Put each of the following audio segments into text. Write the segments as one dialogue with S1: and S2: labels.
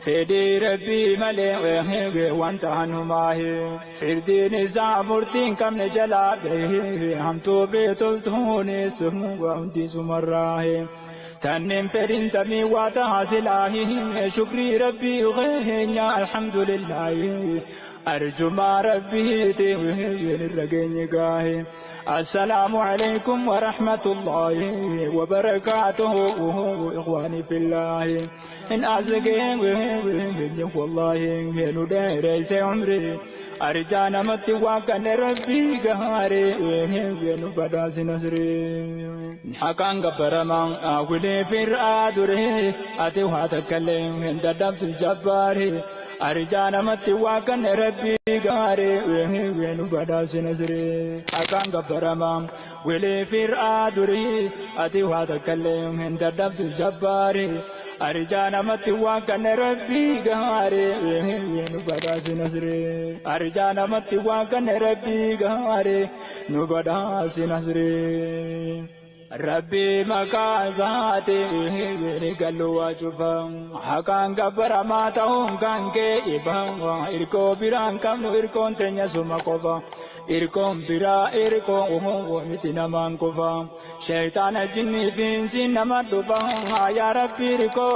S1: Fedhii rabbii malee wanta hanumaahi firdiin isaa murtii hin qabne jalaa bahee hamtuu fi toltuunis hundi sumarraahi. Tanneen fedhin tamii waa tahaa silaahi shukrii rabbii keenya alhamdulillaahi arjumaa rabbiiti irra geenye gaahi. السلام عليكم ورحمة الله وبركاته إخواني في الله إن أزقين والله ندير عمري أرجانا متواكن ربي قهاري بداس نصري حقا قبرما أولي في الرادري أتوها تكلم عند دمس الجباري أرجانا متواكن ربي قهاري بداس نصري حقا قبرما ولي في الرادري أتوها تكلم عند دمس الجباري أرجانا متواكن ربي قهاري نبداس نصري أرجانا متواكن ربي قهاري نبداس نصري ربي مكان ذاتي قالوا وشوفا حقان قبر ما تهم كان كيبا إركو بيران كم إركون تنيا سما كوفا إركون بيرا إركون ومتنا مان كوفا شيطان جني بين ما دوبا يا ربي إركو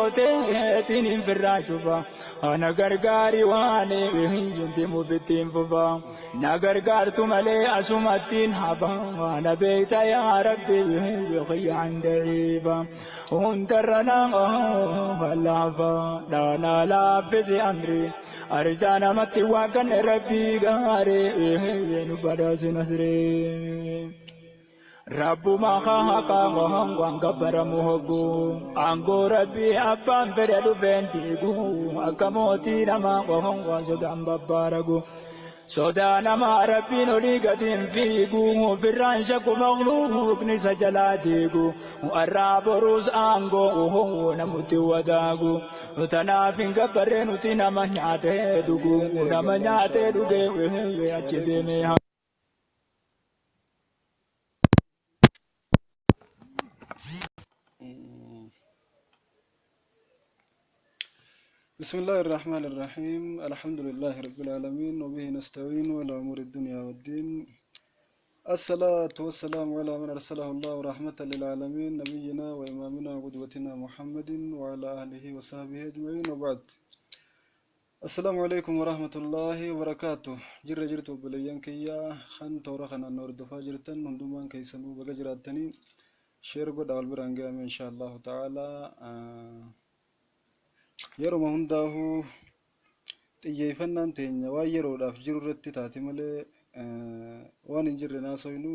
S1: تين برا شوفا أنا غرغاري واني ينتي مبتين فوفا نغرغار تملي أسمتين هبا أنا بيت يا ربي بخي عند عيبا انترنا فلافا لا لا لا في أمري أرجانا متواكن ربي غاري نبدأ نصري رب ما خاق وان قبر مهبو أنقو ربي أبان فرد فنتيقو أكموتي نما وهم وصدام ببارقو صدانا ما ربي نولي فيقو فرانشك مغلوب نسجلا ديقو وأراب روز أنقو وهو نموتي وداقو وتنافين قبر نتي نما نعتي دقو نما نعتي دقو يأتي
S2: بسم الله الرحمن الرحيم الحمد لله رب العالمين وبه نستعين وعلى أمور الدنيا والدين الصلاة والسلام على من أرسله الله رحمة للعالمين نبينا وإمامنا وقدوتنا محمد وعلى أهله وصحبه أجمعين وبعد السلام عليكم ورحمة الله وبركاته جر جرت بليان كيا خن تورخنا النور دفا جرتن هندومان كيسنو بقجراتني شير قد أول برانجام إن شاء الله تعالى Yeroo hundaa'uu xiyyeeffannaan teenya waan yeroodhaaf jiru irratti taate malee waan hin jirre haasoynu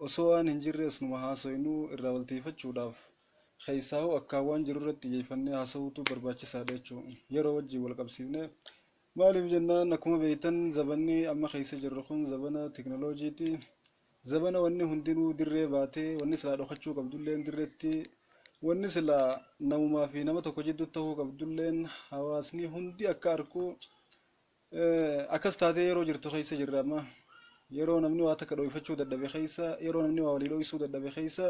S2: osoo waan hin jirres numa haasoynu irraa waltiifachuudhaaf keessaa'uu akkaan waan jiru irratti xiyyeeffannee haasa'uutu barbaachisaadha jechuudha. Yeroo wajjin wal qabsiifne maaliif jennaan akkuma beektan zabanni amma keessa jirru kun zabana teekinooloojiiti. Zabana wanni hundinuu dirree baatee wanni silaa dhokachuu qabdulleen dirreetti wanni silaa namumaa fi nama tokko jidduutti ta'uu qabdulleen hawaasni hundi akka arku akkas taatee yeroo jirtu keessa jirra amma yeroo namni waa takka dho'ifachuu dadhabe keessa yeroo namni waa walii dho'isuu dadhabe keessa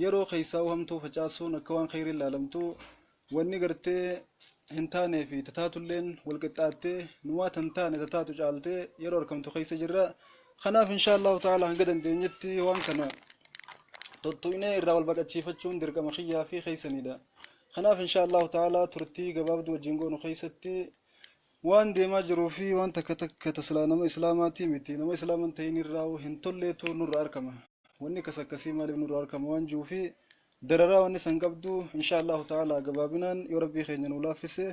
S2: yeroo keessaa hamtuu facaasuun akka waan kheyriin ilaalamtu wanni gartee hin taanee fi tataatulleen wal qixxaattee numaa tan taane tataatu caaltee yeroo argamtu keessa jirra. Kanaaf insha Allahu ta'ala hanga dandeenyetti waan kana tuttuqnee irraa wal baqachiifachuun dirqama kiyyaa fi keeysanidha. Kanaaf insha Allahu ta'ala turtii gabaabduu wajjin goonu keeysatti waan deemaa jiruu fi waan takka takka taslaa nama islaamaatii miti nama islaaman ta'in irraa hin tolleetu nurra argama. Wanni akkas akkasii maaliif nurra argama waan jiruu fi dararaa wanni san qabdu insha Allahu ta'ala gabaabinaan yoo rabbii keenya nu laaffise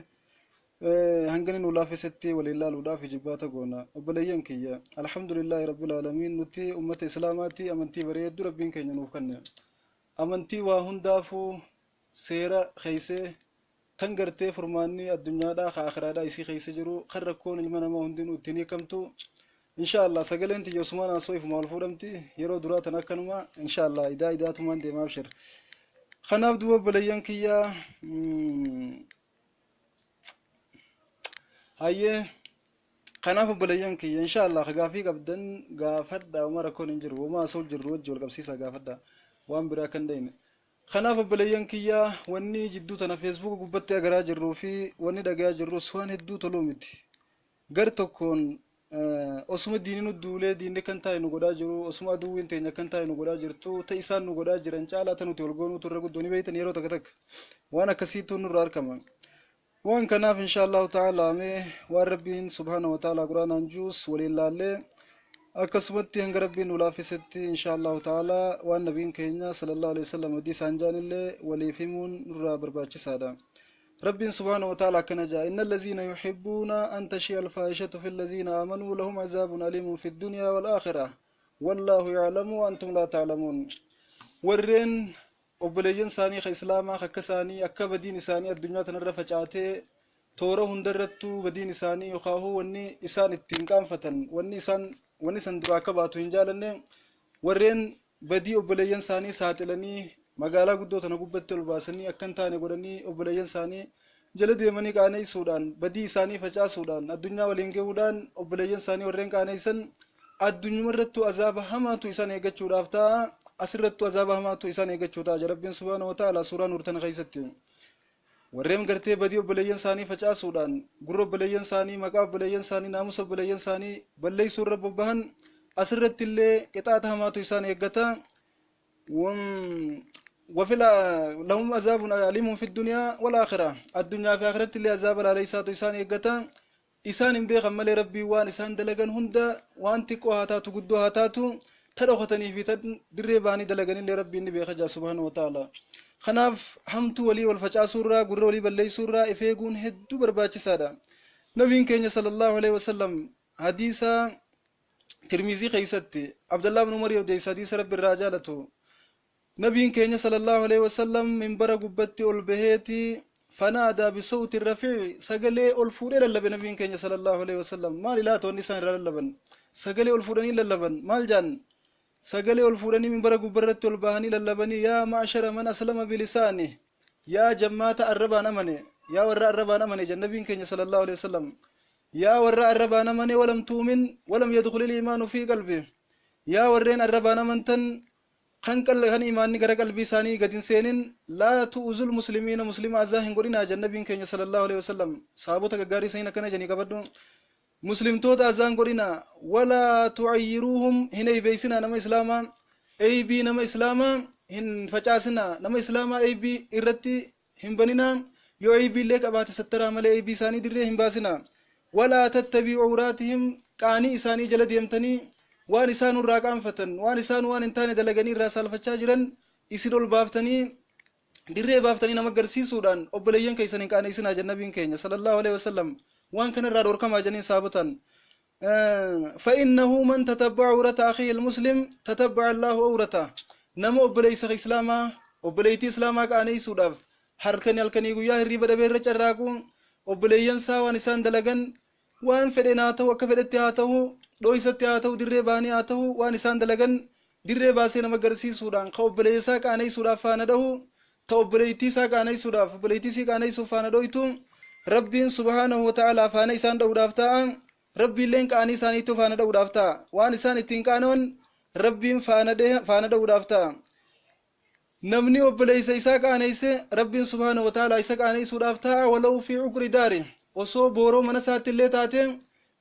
S2: hangani nu laaffisetti waliin laaluudhaaf jibbaata goona. Obboleeyyan kiyya alhamdulillahi rabbil aalamiin nuti ummata islaamaati amantii bareedduu rabbiin keenya nuuf kenne. Amantii waa hundaafuu seera keeysee tan gartee furmaanni addunyaadhaa ka akhiraadhaa isii keessa jiru kan rakkoon ilma namaa hundinuu ittiin hiikamtu insha Allah sagaleen tiyya osumaan haasoo ifuma wal fuudhamti yeroo duraa tan akkanuma insha Allah idaa idaatumaan deemaa abshir. Kanaaf duuba obboleeyyan kiyya hayyee Kanaaf obboleeyyan kiyya, insha Allah, ka gaafii qabdan gaafadhaa. Uma rakkoon hin jiru, wama asoo jirru wajji wal qabsiisaa gaafadhaa, waan biraa kan dhayne. Kanaaf obboleeyyan kiyya, wanni jidduu tana Feesbuuka gubbatti agaraa jirruu fi wanni dhagayaa jirrus waan hedduu toluu miti. Gar tokkoon osuma diinni nu duulee, diinni kan taa'e nu godhaa jiru, osuma aduwwiin teenya kan taa'e nu godhaa jirtu, ta isaan nu godhaa jiran caalaa ta nuti wal goonuutu irra guddoo ni beeytan. Yeroo takka takka waan akkasiitu nurra argama. Waan kanaaf insha Allahu ta'ala mee waan Rabbiin subhaanahu wa ta'ala Quraanaan juus waliin laallee, akkasumatti hanga Rabbiin nu laaffisetti insha Allahu ta'ala waan nabiin keenya sallallahu alaihi wasallam hadiisaan jaanillee waliif himuun nurraa barbaachisaadha. Rabbiin subhaanahu wa ta'ala akkana jaa: "Inna allaziina yuhibbuuna an tashi'a alfaahishatu fi allaziina aamanuu lahum azaabun aliimun fi ddunyaa wal aakhirah, wallaahu ya'lamu wa antum laa ta'lamuun." Warreen obboleeyyan isaanii ka islaamaa akka isaanii akka badiin isaanii addunyaa tanarra facaatee, toora hundarrattuu badiin isaanii yookaahuu wanni isaan ittiin qaanfatan, wanni isaan wanni san duraa akka baatu hin jaalanne, warreen badii obboleeyyan isaanii saaxilanii magaalaa guddoo tana gubbatti ol baasanii akka hin taane godhanii, obboleeyyan isaanii jala deemanii qaaneessuudhaan, badii isaanii facaasuudhaan, addunyaa waliin gahuudhaan obboleeyyan isaanii warreen qaaneessan, addunyuma irrattuu azaaba hamaatu isaan eeggachuudhaaf ta'a, asirrattuu azaaba hamaatu isaan eeggachuu ta'a jedha Rabbiin subhaanahu wa ta'ala suuraa Nuur tana keessatti. Warreen gartee badii obboleeyyan isaanii facaasuudhaan gurra obboleeyyan isaanii, maqaa obboleeyyan isaanii, naamusa obboleeyyan isaanii balleessuu irra bobbahan, asirratti illee qixaaxa hamaatu isaan eeggata. Wafila lahum azaabun aliimun fi dunyaa wal aakhira, addunyaa fi akhiratti illee azaaba laaleysaatu isaan eeggata. Isaan hin beekan malee Rabbiin waan isaan dalagan hunda, waan xiqqoo haa taatu, guddoo haa taatu, ta dhokatanii fi ta dirree bahanii dalaganillee Rabbiin ni beeka jaa subhaanahu wa ta'ala. Kanaaf hamtuu walii wal facaasuurraa, gurra walii balleessuurraa if eeguun hedduu barbaachisaadha. Nabiin keenya sallallahu alaihi wasallam hadiisa Tirmizii keessatti Abdallah ibn Umar odeessa, hadiisa Rabbi irraa jaalatu. Nabiin keenya sallallahu alaihi wasallam minbara gubbatti ol baheeti, fanaadaa bisawti rafi'i, sagalee ol fuudhee lallabe. Nabiin keenya sallallahu alaihi wasallam maal ilaata wanni isaan irraa lallaban? Sagalee ol fuudhanii lallaban. Maal jaan? Sagalee ol fuudhanii minbara gubbarratti ol bahanii lallabanii: "Yaa ma'shara man aslama bilisaani, yaa jammaata arrabaan amane, yaa warra arrabaan amane," jedhan nabiin keenya sallallahu alaihi wasallam, "yaa warra arrabaan amane, walam tu'min walam yadkhulil iimaanu fi qalbi, yaa warreen arrabaan amantan kan kan imaanni gara qalbii isaanii gad hin seenin, laa tu'uzul muslimiina, muslima azaa hin godhinaa," jedhan nabiin keenya sallallahu alaihi wasallam. Sahabota gaggaarii saniin akkana jedhanii: "Qabadhu, muslimtoota azaan godhinaa, walaa tucayyiruuhum, hin eeybeeysinaa nama islaamaa, eeybii nama islaamaa hin facaasinaa, nama islaamaa eeybii irratti hin baninaa, yoo eeybii illee qabaate sattaraa malee eeybii isaanii dirree hin baasinaa, walaa tattabi'u awraatihim, qaanii isaanii jala deemtanii waan isaan irraa qaanfatan, waan isaan waan hin taane dalaganii irraa saalfachaa jiran isin ol baaftanii dirree baaftanii nama agarsiisuudhaan obboleeyyan keessan hin qaaneessinaa," jedhan nabiin keenya sallallahu alaihi wasallam. Waan kanarraa dhorkamaa jedhaniin saabotan. فإنه من تتبع عورة أخيه المسلم تتبع الله عورته. Nama obboleessa islaamaa, obboleettii islaamaa qaaneessuudhaaf harkanii halkanii guyyaa hirriiba dhabee irra carraaqu, obboleeyyan isaa waan isaan dalagan, waan fedhen haa ta'u, akka fedhetti haa ta'u, dhoysatti haa ta'u, dirree bahanii haa ta'u, waan isaan dalagan dirree baasee nama agarsiisuudhaan ka obboleessaa qaaneessuudhaaf faana dhahu, ta obboleettii isaa qaaneessuudhaaf, obboleettii isii qaaneessuuf faana dhoytu, Rabbiin subhaanahu wa ta'ala faana isaan dha'uudhaaf ta'a. Rabbiilleen qaanii isaaniitu faana dha'uudhaaf ta'a. Waan isaan ittiin qaanawan Rabbiin faana dha'uudhaaf ta'a. Namni obboleessa isaa qaaneesse Rabbiin subhaanahu wa ta'ala isa qaaneessuudhaaf ta'a, walaw fi cuqri daari, osoo booroo mana isaatti illee taate,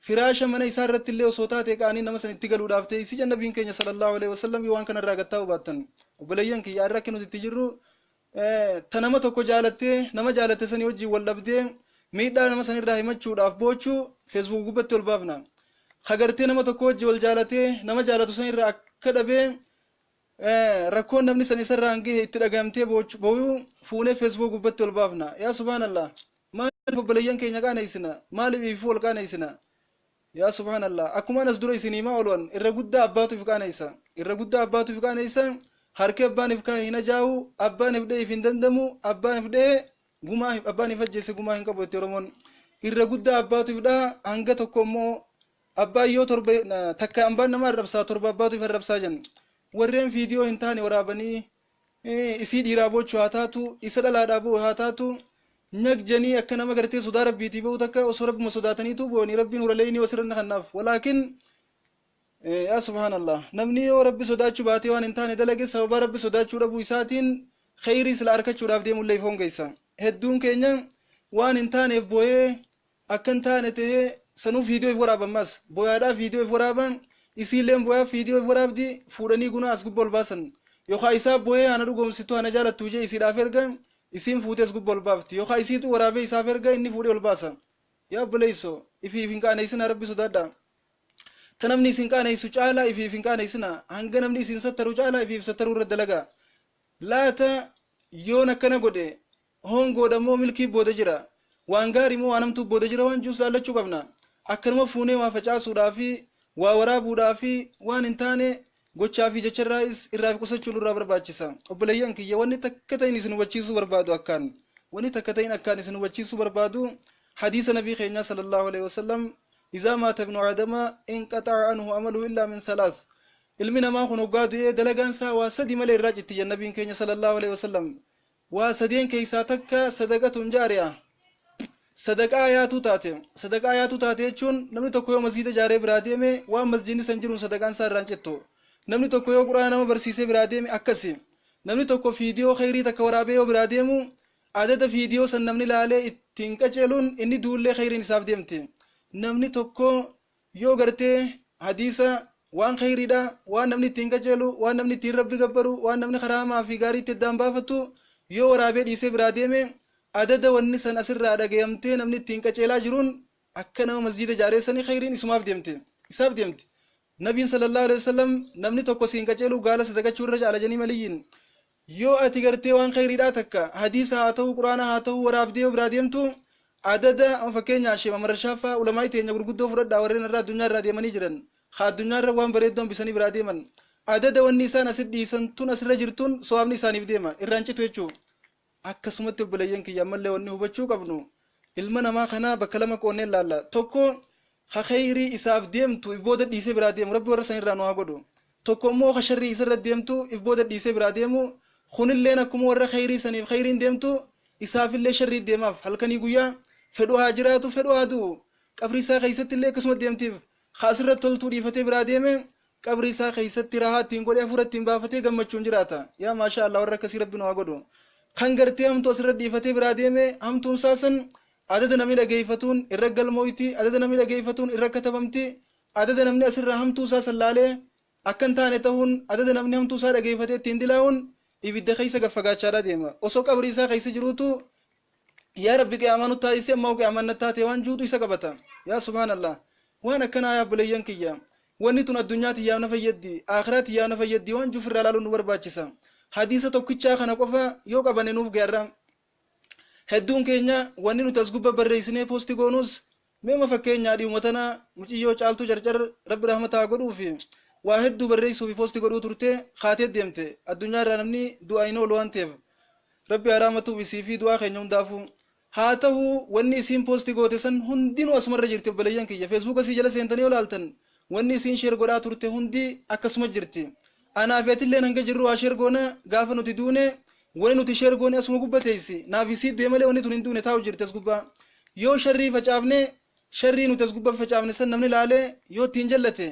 S2: firaasha mana isaa irratti illee osoo taate, qaanii nama san itti galuudhaaf ta'e si nabiin keenya sallallahu alaihi wasallam. Waan kanarraa gattaa'u baattan, obboleeyyan kiyya, har'a akka nuti itti jirru, ta nama tokko jaalattee nama jaalatte sanii wajjin wal dhabdee miidhaa nama sanirraa himachuudhaaf boochuu Feesbuuk gubbatti ol baafna. Hagartee nama tokko wajji wal jaalatee nama jaalatu sanirraa akka dhabee rakkoon namni san isarraa gahe itti dhagamtee booyuu fuunee Feesbuuk gubbatti ol baafna. Yaa subhaanallah, maaliif obboleeyyan keenya qaaneessina? Maaliif ifuu ol qaaneessina? Yaa subhaanallah, akkumaan as dura isin himaa oolwan, irra guddaa abbaatu if qaaneessa, irra guddaa abbaatu if qaaneessa. Harki abbaan if kaa'e hin ajaa'u, abbaan if dha'e if hin dandamu, abbaan if dha'e gumaa, abbaan if ajjeese gumaa hin qabu jetti Oromoon. Irra guddaa abbaatu if dhaha. Hanga tokko immoo abbaan yoo torba takka ambaan nama arrabsaa, torba abbaatu if arrabsaa jenna. Warreen viidiyoo hin taane waraabanii, isii dhiiraa boochuu haa taatu, isa dhalaadhaa boo'u haa taatu, Nyag janii akka nama gartee sodaa Rabbiitii bahu takka osoo Rabbuma sodaataniitu boo'anii Rabbiin huraleeyni osirra kannaaf. Walaakin yaa subhaanallah, namni yoo Rabbi sodaachuu baatee waan hin taane dalage, sababa Rabbi sodaachuu dhabuu isaatiin kheyrii sila arkachuudhaaf deemullee if hongeessa. Hedduun keenya waan hin taaneef boo'ee akka hin taane tahee sanuu viidiyoo if waraaban, mas booyaadhaaf viidiyoo if waraaban, isiilleen booyaaf viidiyoo if waraabdi, fuudhanii gunaa as gubba ol baasan. Yookaan isaa boo'ee ana dhugoomsitu ana jaalattu jee isiidhaaf erga, isiin fuutee as gubba ol baafti. Yookaan isiitu waraabee isaaf erga, inni fuudhee ol baasa. Yaa obboleesso, ifiif hin qaaneessina, Rabbi sodaadha. Ta namni isin qaaneessu caalaa ifiif hin qaaneessina. Hanga namni isin sattaru caalaa ifiif sattaruu irra dalagaa. Laata yoon akkana godhe hongoodha moo milkii booda jira, waan gaarii moo waan hamtuu booda jira, waan juus laallachuu qabna. Akkanuma fuunee waa facaasuudhaa fi waa waraabuudhaa fi waan hin taane gochaa fi jecharraayis irraa fi qusachuu nurraa barbaachisa. Obboleeyyan kiyya, wanni takka ta'in isin hubachiisuu barbaadu, akkaan wanni takka ta'in akkaan isin hubachiisuu barbaadu, hadiisa nabii keenyaa sallallahu alaihi wasallam: "Izaa maata ibnu aadama inqaxa'a anhu amaluhu illaa min thalath." Ilmi namaa kun hoggaa du'ee dalagaan isaa waa sadi malee irraa citti jenna nabiin keenya sallallahu alaihi wasallam. Waa sadeen keessaa takka sadaqatun jaariya, sadaqaa yaatuu taate. Sadaqaa yaatuu taate jechuun namni tokko yoo masjiida ijaaree biraa deeme, waan masjiidni san jiruun sadaqaan isaa irraan cittu. Namni tokko yoo Quraana nama barsiisee biraa deeme akkasi. Namni tokko fiidiyoo kheyrii takka waraabee yoo biraa deemu, adada fiidiyoo san namni laalee ittiin qaceeluun inni duullee kheyriin isaaf deemti. Namni tokko yoo gartee hadiisa, waan kheyriidha, waan namni ittiin qaceelu, waan namni ittiin Rabbi gabbaru, waan namni karaa hamaa fi gaariitti addaan baafatu yoo waraabee dhiisee biraa deeme, adada wanni san asirraa dhagayamtee namni ittiin qaceelaa jiruun akka nama masjiida ijaareessanii kheyriin isumaaf deemte, isaaf deemti. Nabiin sallallahu alaihi wasallam namni tokko siin qaceeluu gaala sadaqachuu irra caala janii maliyyiin. Yoo ati gartee waan kheyriidhaa takka, hadiisa haa ta'uu, Quraana haa ta'uu, waraabdee yoo biraa deemtu, adada fakkeenyaa Sheekh Mamarrashaaffaa, ulamaa teenya gurguddoo fudhadhaa, warreen irraa addunyaa irraa deemanii jiran, haa addunyaa irra waan bareeddoo hambisanii biraa deeman, adada wanni isaan asit dhiisan tun asirra jirtuun sawaabni isaaniif deema, irraan citu jechuu. Akkasumatti obboleeyyan kiyya, ammallee wanni hubachuu qabnu, ilma namaa kanaa bakka lama qoonnee laalla. Tokko ka kheyrii isaaf deemtu if booda dhiisee biraa deemu, Rabbi warra san irraa nu haa godhu. Tokko immoo ka sharrii isarra deemtu if booda dhiisee biraa deemu. Kunilleen akkuma warra kheyrii saniif kheyriin deemtu, isaafillee sharrii deemaaf. Halkanii guyyaa fedhu haa jiraatu, fedhu haa du'u, qabrii isaa keessatti illee akkasuma deemtiif. Ka asirra toltuu dhiifatee biraa deeme qabrii isaa keessatti rahaa ittiin godhee, hafuura ittiin baafatee gammachuun jiraata. Yaa maashaa Allah, warra akkasii Rabbi nu haa godhu. Kan gartee hamtuu asirra dhiifatee biraa deeme, hamtuun isaa san adada namni dhageeffatuun irra galmooyti, adada namni dhageeffatuun irra katabamti, adada namni asirraa hamtuu isaa san laalee akka hin taane ta'uun, adada namni hamtuu isaa dhageeffatee ittiin dilaa'uun ibidda keessa gaffagaachaadhaa deema. Osoo qabrii isaa keessa jiruutu "Yaa Rabbi, qiyaamaa nu taasise, ammoo qiyaamaan na taate" waan juutu isa qabata. Yaa subhaanallah, waan akkanaa, yaa obboleeyyan kiyya, wanni tun addunyaa tiyyaaf na fayyaddi, akhiraa tiyyaaf na fayyaddi waan juuf irraa ilaaluun nu barbaachisa. Hadiisa tokkichaa kana qofa yoo qabanne nuuf gaarra. Hedduun keenya wanni nuti as gubba barreessinee post goonuus, meema fakkeenyaa dhiuma tana muciyyoo Caaltuu Carcar, Rabbi rahmataa godhuu fi, waa hedduu barreessuu fi post godhuu turte, kaatee deemte. Addunyaa irraa namni du'a hin oolu waan ta'eef, Rabbi haa rahmatuuf isii fi du'aa keenya hundaafuu. Haa ta'u, wanni isiin post goote san hundinuu asumarra jirti. Obboleeyyan kiyya, Feesbuuka isii jala seentanii yoo laaltan, wanni isiin share godhaa turte hundi akkasuma jirti. Anaa fi atilleen hanga jirru waa share goona. Gaafa nuti duune wanni nuti share goone asuma gubba teessi. Naaf isii du'e malee wanni tun hin duune, taa'u jirti as gubbaa. Yoo sharrii facaafne, sharrii nuti as gubbaa facaafne san namni laalee yoo ittiin jallate,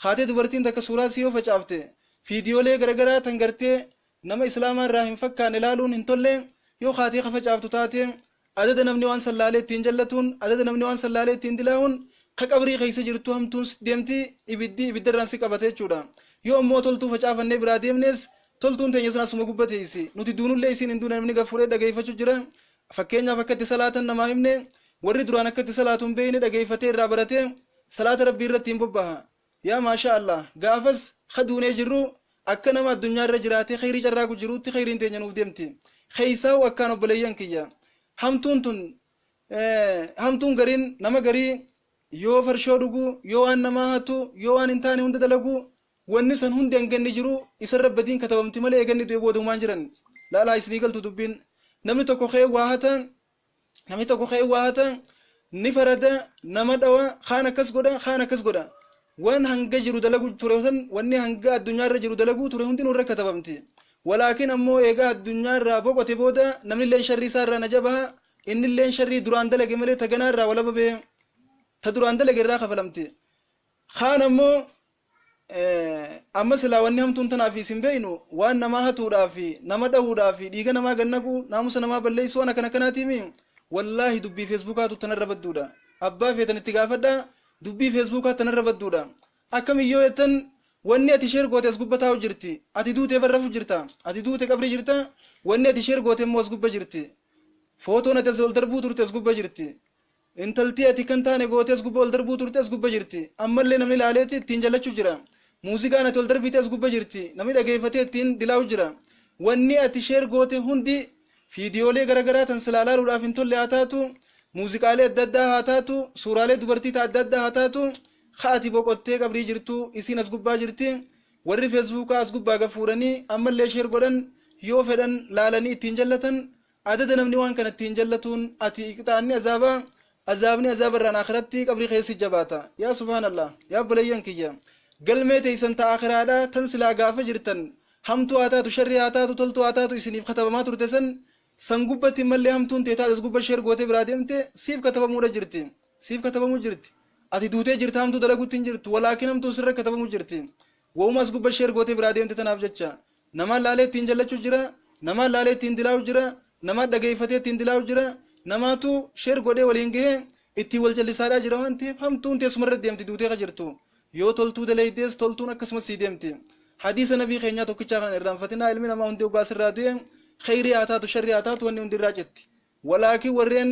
S2: haatee dubartiin takka suuraa isii yoo facaafte, fiidiyoolee garagaraa tan gartee nama islaamaa irraa hin fakkaanne laaluun hin tolle yoo haatee ka facaaftu taate, adada namni waan san laalee ittiin jallatuun, adada namni waan san laalee ittiin dilaa'uun, ka qabrii keessa jirtu hamtuun deemti, ibiddi ibiddarraan si qabata jechuudha. Yoo ammoo toltuu facaafannee biraa deemnes, toltuun teenya san asuma gubba teessi. Nuti duunullee isiin hin duune, namni gaffuudhee dhageeffachuu jira. Fakkeenyaaf akka itti salaatan namaa himne, warri duraan akka itti salaatu hin beekne dhageeffatee irraa baratee salaata Rabbii irratti hin bobbaha. Yaa maashaa Allah, gaafas ka duunee jirru akka nama addunyaa irra jiraatee kheyrii carraaqu jiruutti kheyriin teenya nuuf deemti. Keessaa'u akkaan obboleeyyan kiyya, hamtuun tun, hamtuun gariin nama garii yoo farshoo dhugu, yoo waan namaa hatu, yoo waan hin taane hunda dalagu, wanni san hundi hanga inni jiru isarra badiin katabamti malee eeganni du'e booda humaan jiran. Laalaa, isinii galtu dubbiin. Namni tokko ka'ee waa hata, namni tokko ka'ee waa hata, ni farada, nama dhawa, kaan akkas godha, kaan akkas godha. Waan hanga jiru dalagu ture san, wanni hanga addunyaa irra jiru dalaguu ture hundi nurra katabamti. Walaakin ammoo eegaa addunyaa irraa boqote booda namni illee sharrii isaa irraa naja baha. Innilleen sharrii duraan dalage malee ta ganaa irraa walaba bahee ta duraan dalage irraa kafalamti. Kaan ammoo amma silaa wanni hamtuun tanaaf isin beeynu waan namaa hatuudhaa fi nama dhahuudhaa fi dhiiga namaa gannaquu, naamusa namaa balleessuu, waan akkana akkanaatiimi. Wallaahi dubbii feesbuukaatu tanarra badduudha. Abbaa feetan itti gaafadhaa, dubbii feesbuukaa tanarra badduudha. Akkamiyyoo jettan, wanni ati share goote as gubba taa'u jirti. Ati duutee barrafu jirta, ati duute qabri jirta. Wanni ati share goote immoo as gubba jirti. Footoon ati as ol darbuu turte as gubba jirti. Intaltii ati kan taane gootee as gubba ol darbuu turte as gubba jirti. Ammallee namni ilaaleeti ittiin jallachuu jira. Muuziqaan ati ol darbite as gubba jirti. Namni dhageeffatee ittiin dilaa'u jira. Wanni ati share goote hundi, fiidiyoolee garagaraa tan silaa laaluudhaaf hin tolle haa taatu, muuziqaalee adda addaa haa taatu, suuraalee dubartii ta adda addaa haa taatu, ka ati boqottee qabrii jirtu isiin as gubbaa jirti. Warri feesbuukaa as gubbaa gad fuudhanii ammallee share godhan, yoo fedhan laalanii ittiin jallatan. Adada namni waan kana ittiin jallatuun ati qixaanni azaabaa, azaabni azaaba irraan akhiratti qabrii keessa jabaata. Yaa subhaanallah! Yaa obboleeyyan kiyya, galmee teeysan ta akhiraadha tan silaa gaafa jirtan hamtuu haa taatu, sharrii haa taatu, toltuu haa taatu, isiniif katabamaa turte san, san gubbatti mallee hamtuun tee taate as gubba share gootee biraa deemte siif katabamuudha jirti, siif katabamuu jirti. Ati duutee jirta, hamtuu dalaguutti hin jirtu, walaakin hamtuun sirra katabamuu jirti. Wa'uma as gubba share gootee biraa deemte tanaaf jecha namaan laalee ittiin jallachuu jira, namaan laalee ittiin dilaa'u jira, namaan dhageeffatee ittiin dilaa'u jira, namaatu share godhee waliin gahee ittiin wal jallisaadhaa jira waan ta'eef hamtuun teessumarra deemti duutee ka jirtu. Yoo toltuu dalaydees toltuun akkasumas sii deemti. Hadiisa nabii keenyaa tokkichaa kana irraanfatinaa. Ilmi namaa hundi ogaa sirraa du'e, kheyrii haa taatu, sharrii haa taatu, wanni hundi irraa citti. Walaakin warreen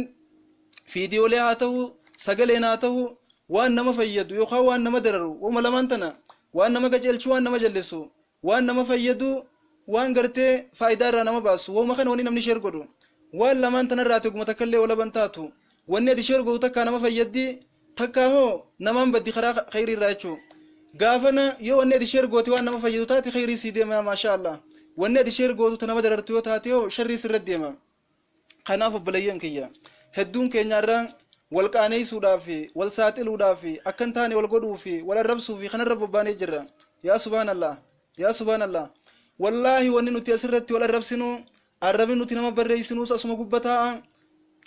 S2: fiidiyoolee haa ta'u, sagaleen haa ta'u, waan nama fayyadu yookaan waan nama dararu, wama lamaan tana, waan nama qajeelchu, waan nama jallisu, waan nama fayyadu, waan gartee faayidaa irraa nama baasu, wama kana wanni namni share godhu waan lamaan tanarraa teguma takka illee walaban taatu. Wanni ati share godhu takkaa nama fayyaddi, takkaa hoo namaan baddi karaa kheyrii irraa jechuu. Gaafana yoo wanni ati share goote waan nama fayyadu taate, kheyrii sii deema, maasha Allah. Wanni ati share gootu ta nama darartu yoo taate hoo, sharrii sirra deema. Kanaaf obboleeyyan kiyya, hedduun keenya irraa wal qaaneessuudhaaf, wal saaxiluudhaaf, akka hin taane wal godhuu fi wal arrabsuu fi kanarra bobbaanee jirra. Yaa subhaanallah! Yaa subhaanallah! Wallaahi wanni nuti asirratti wal arrabsinu, arrabni nuti nama barreessinuus asuma gubba taa'a.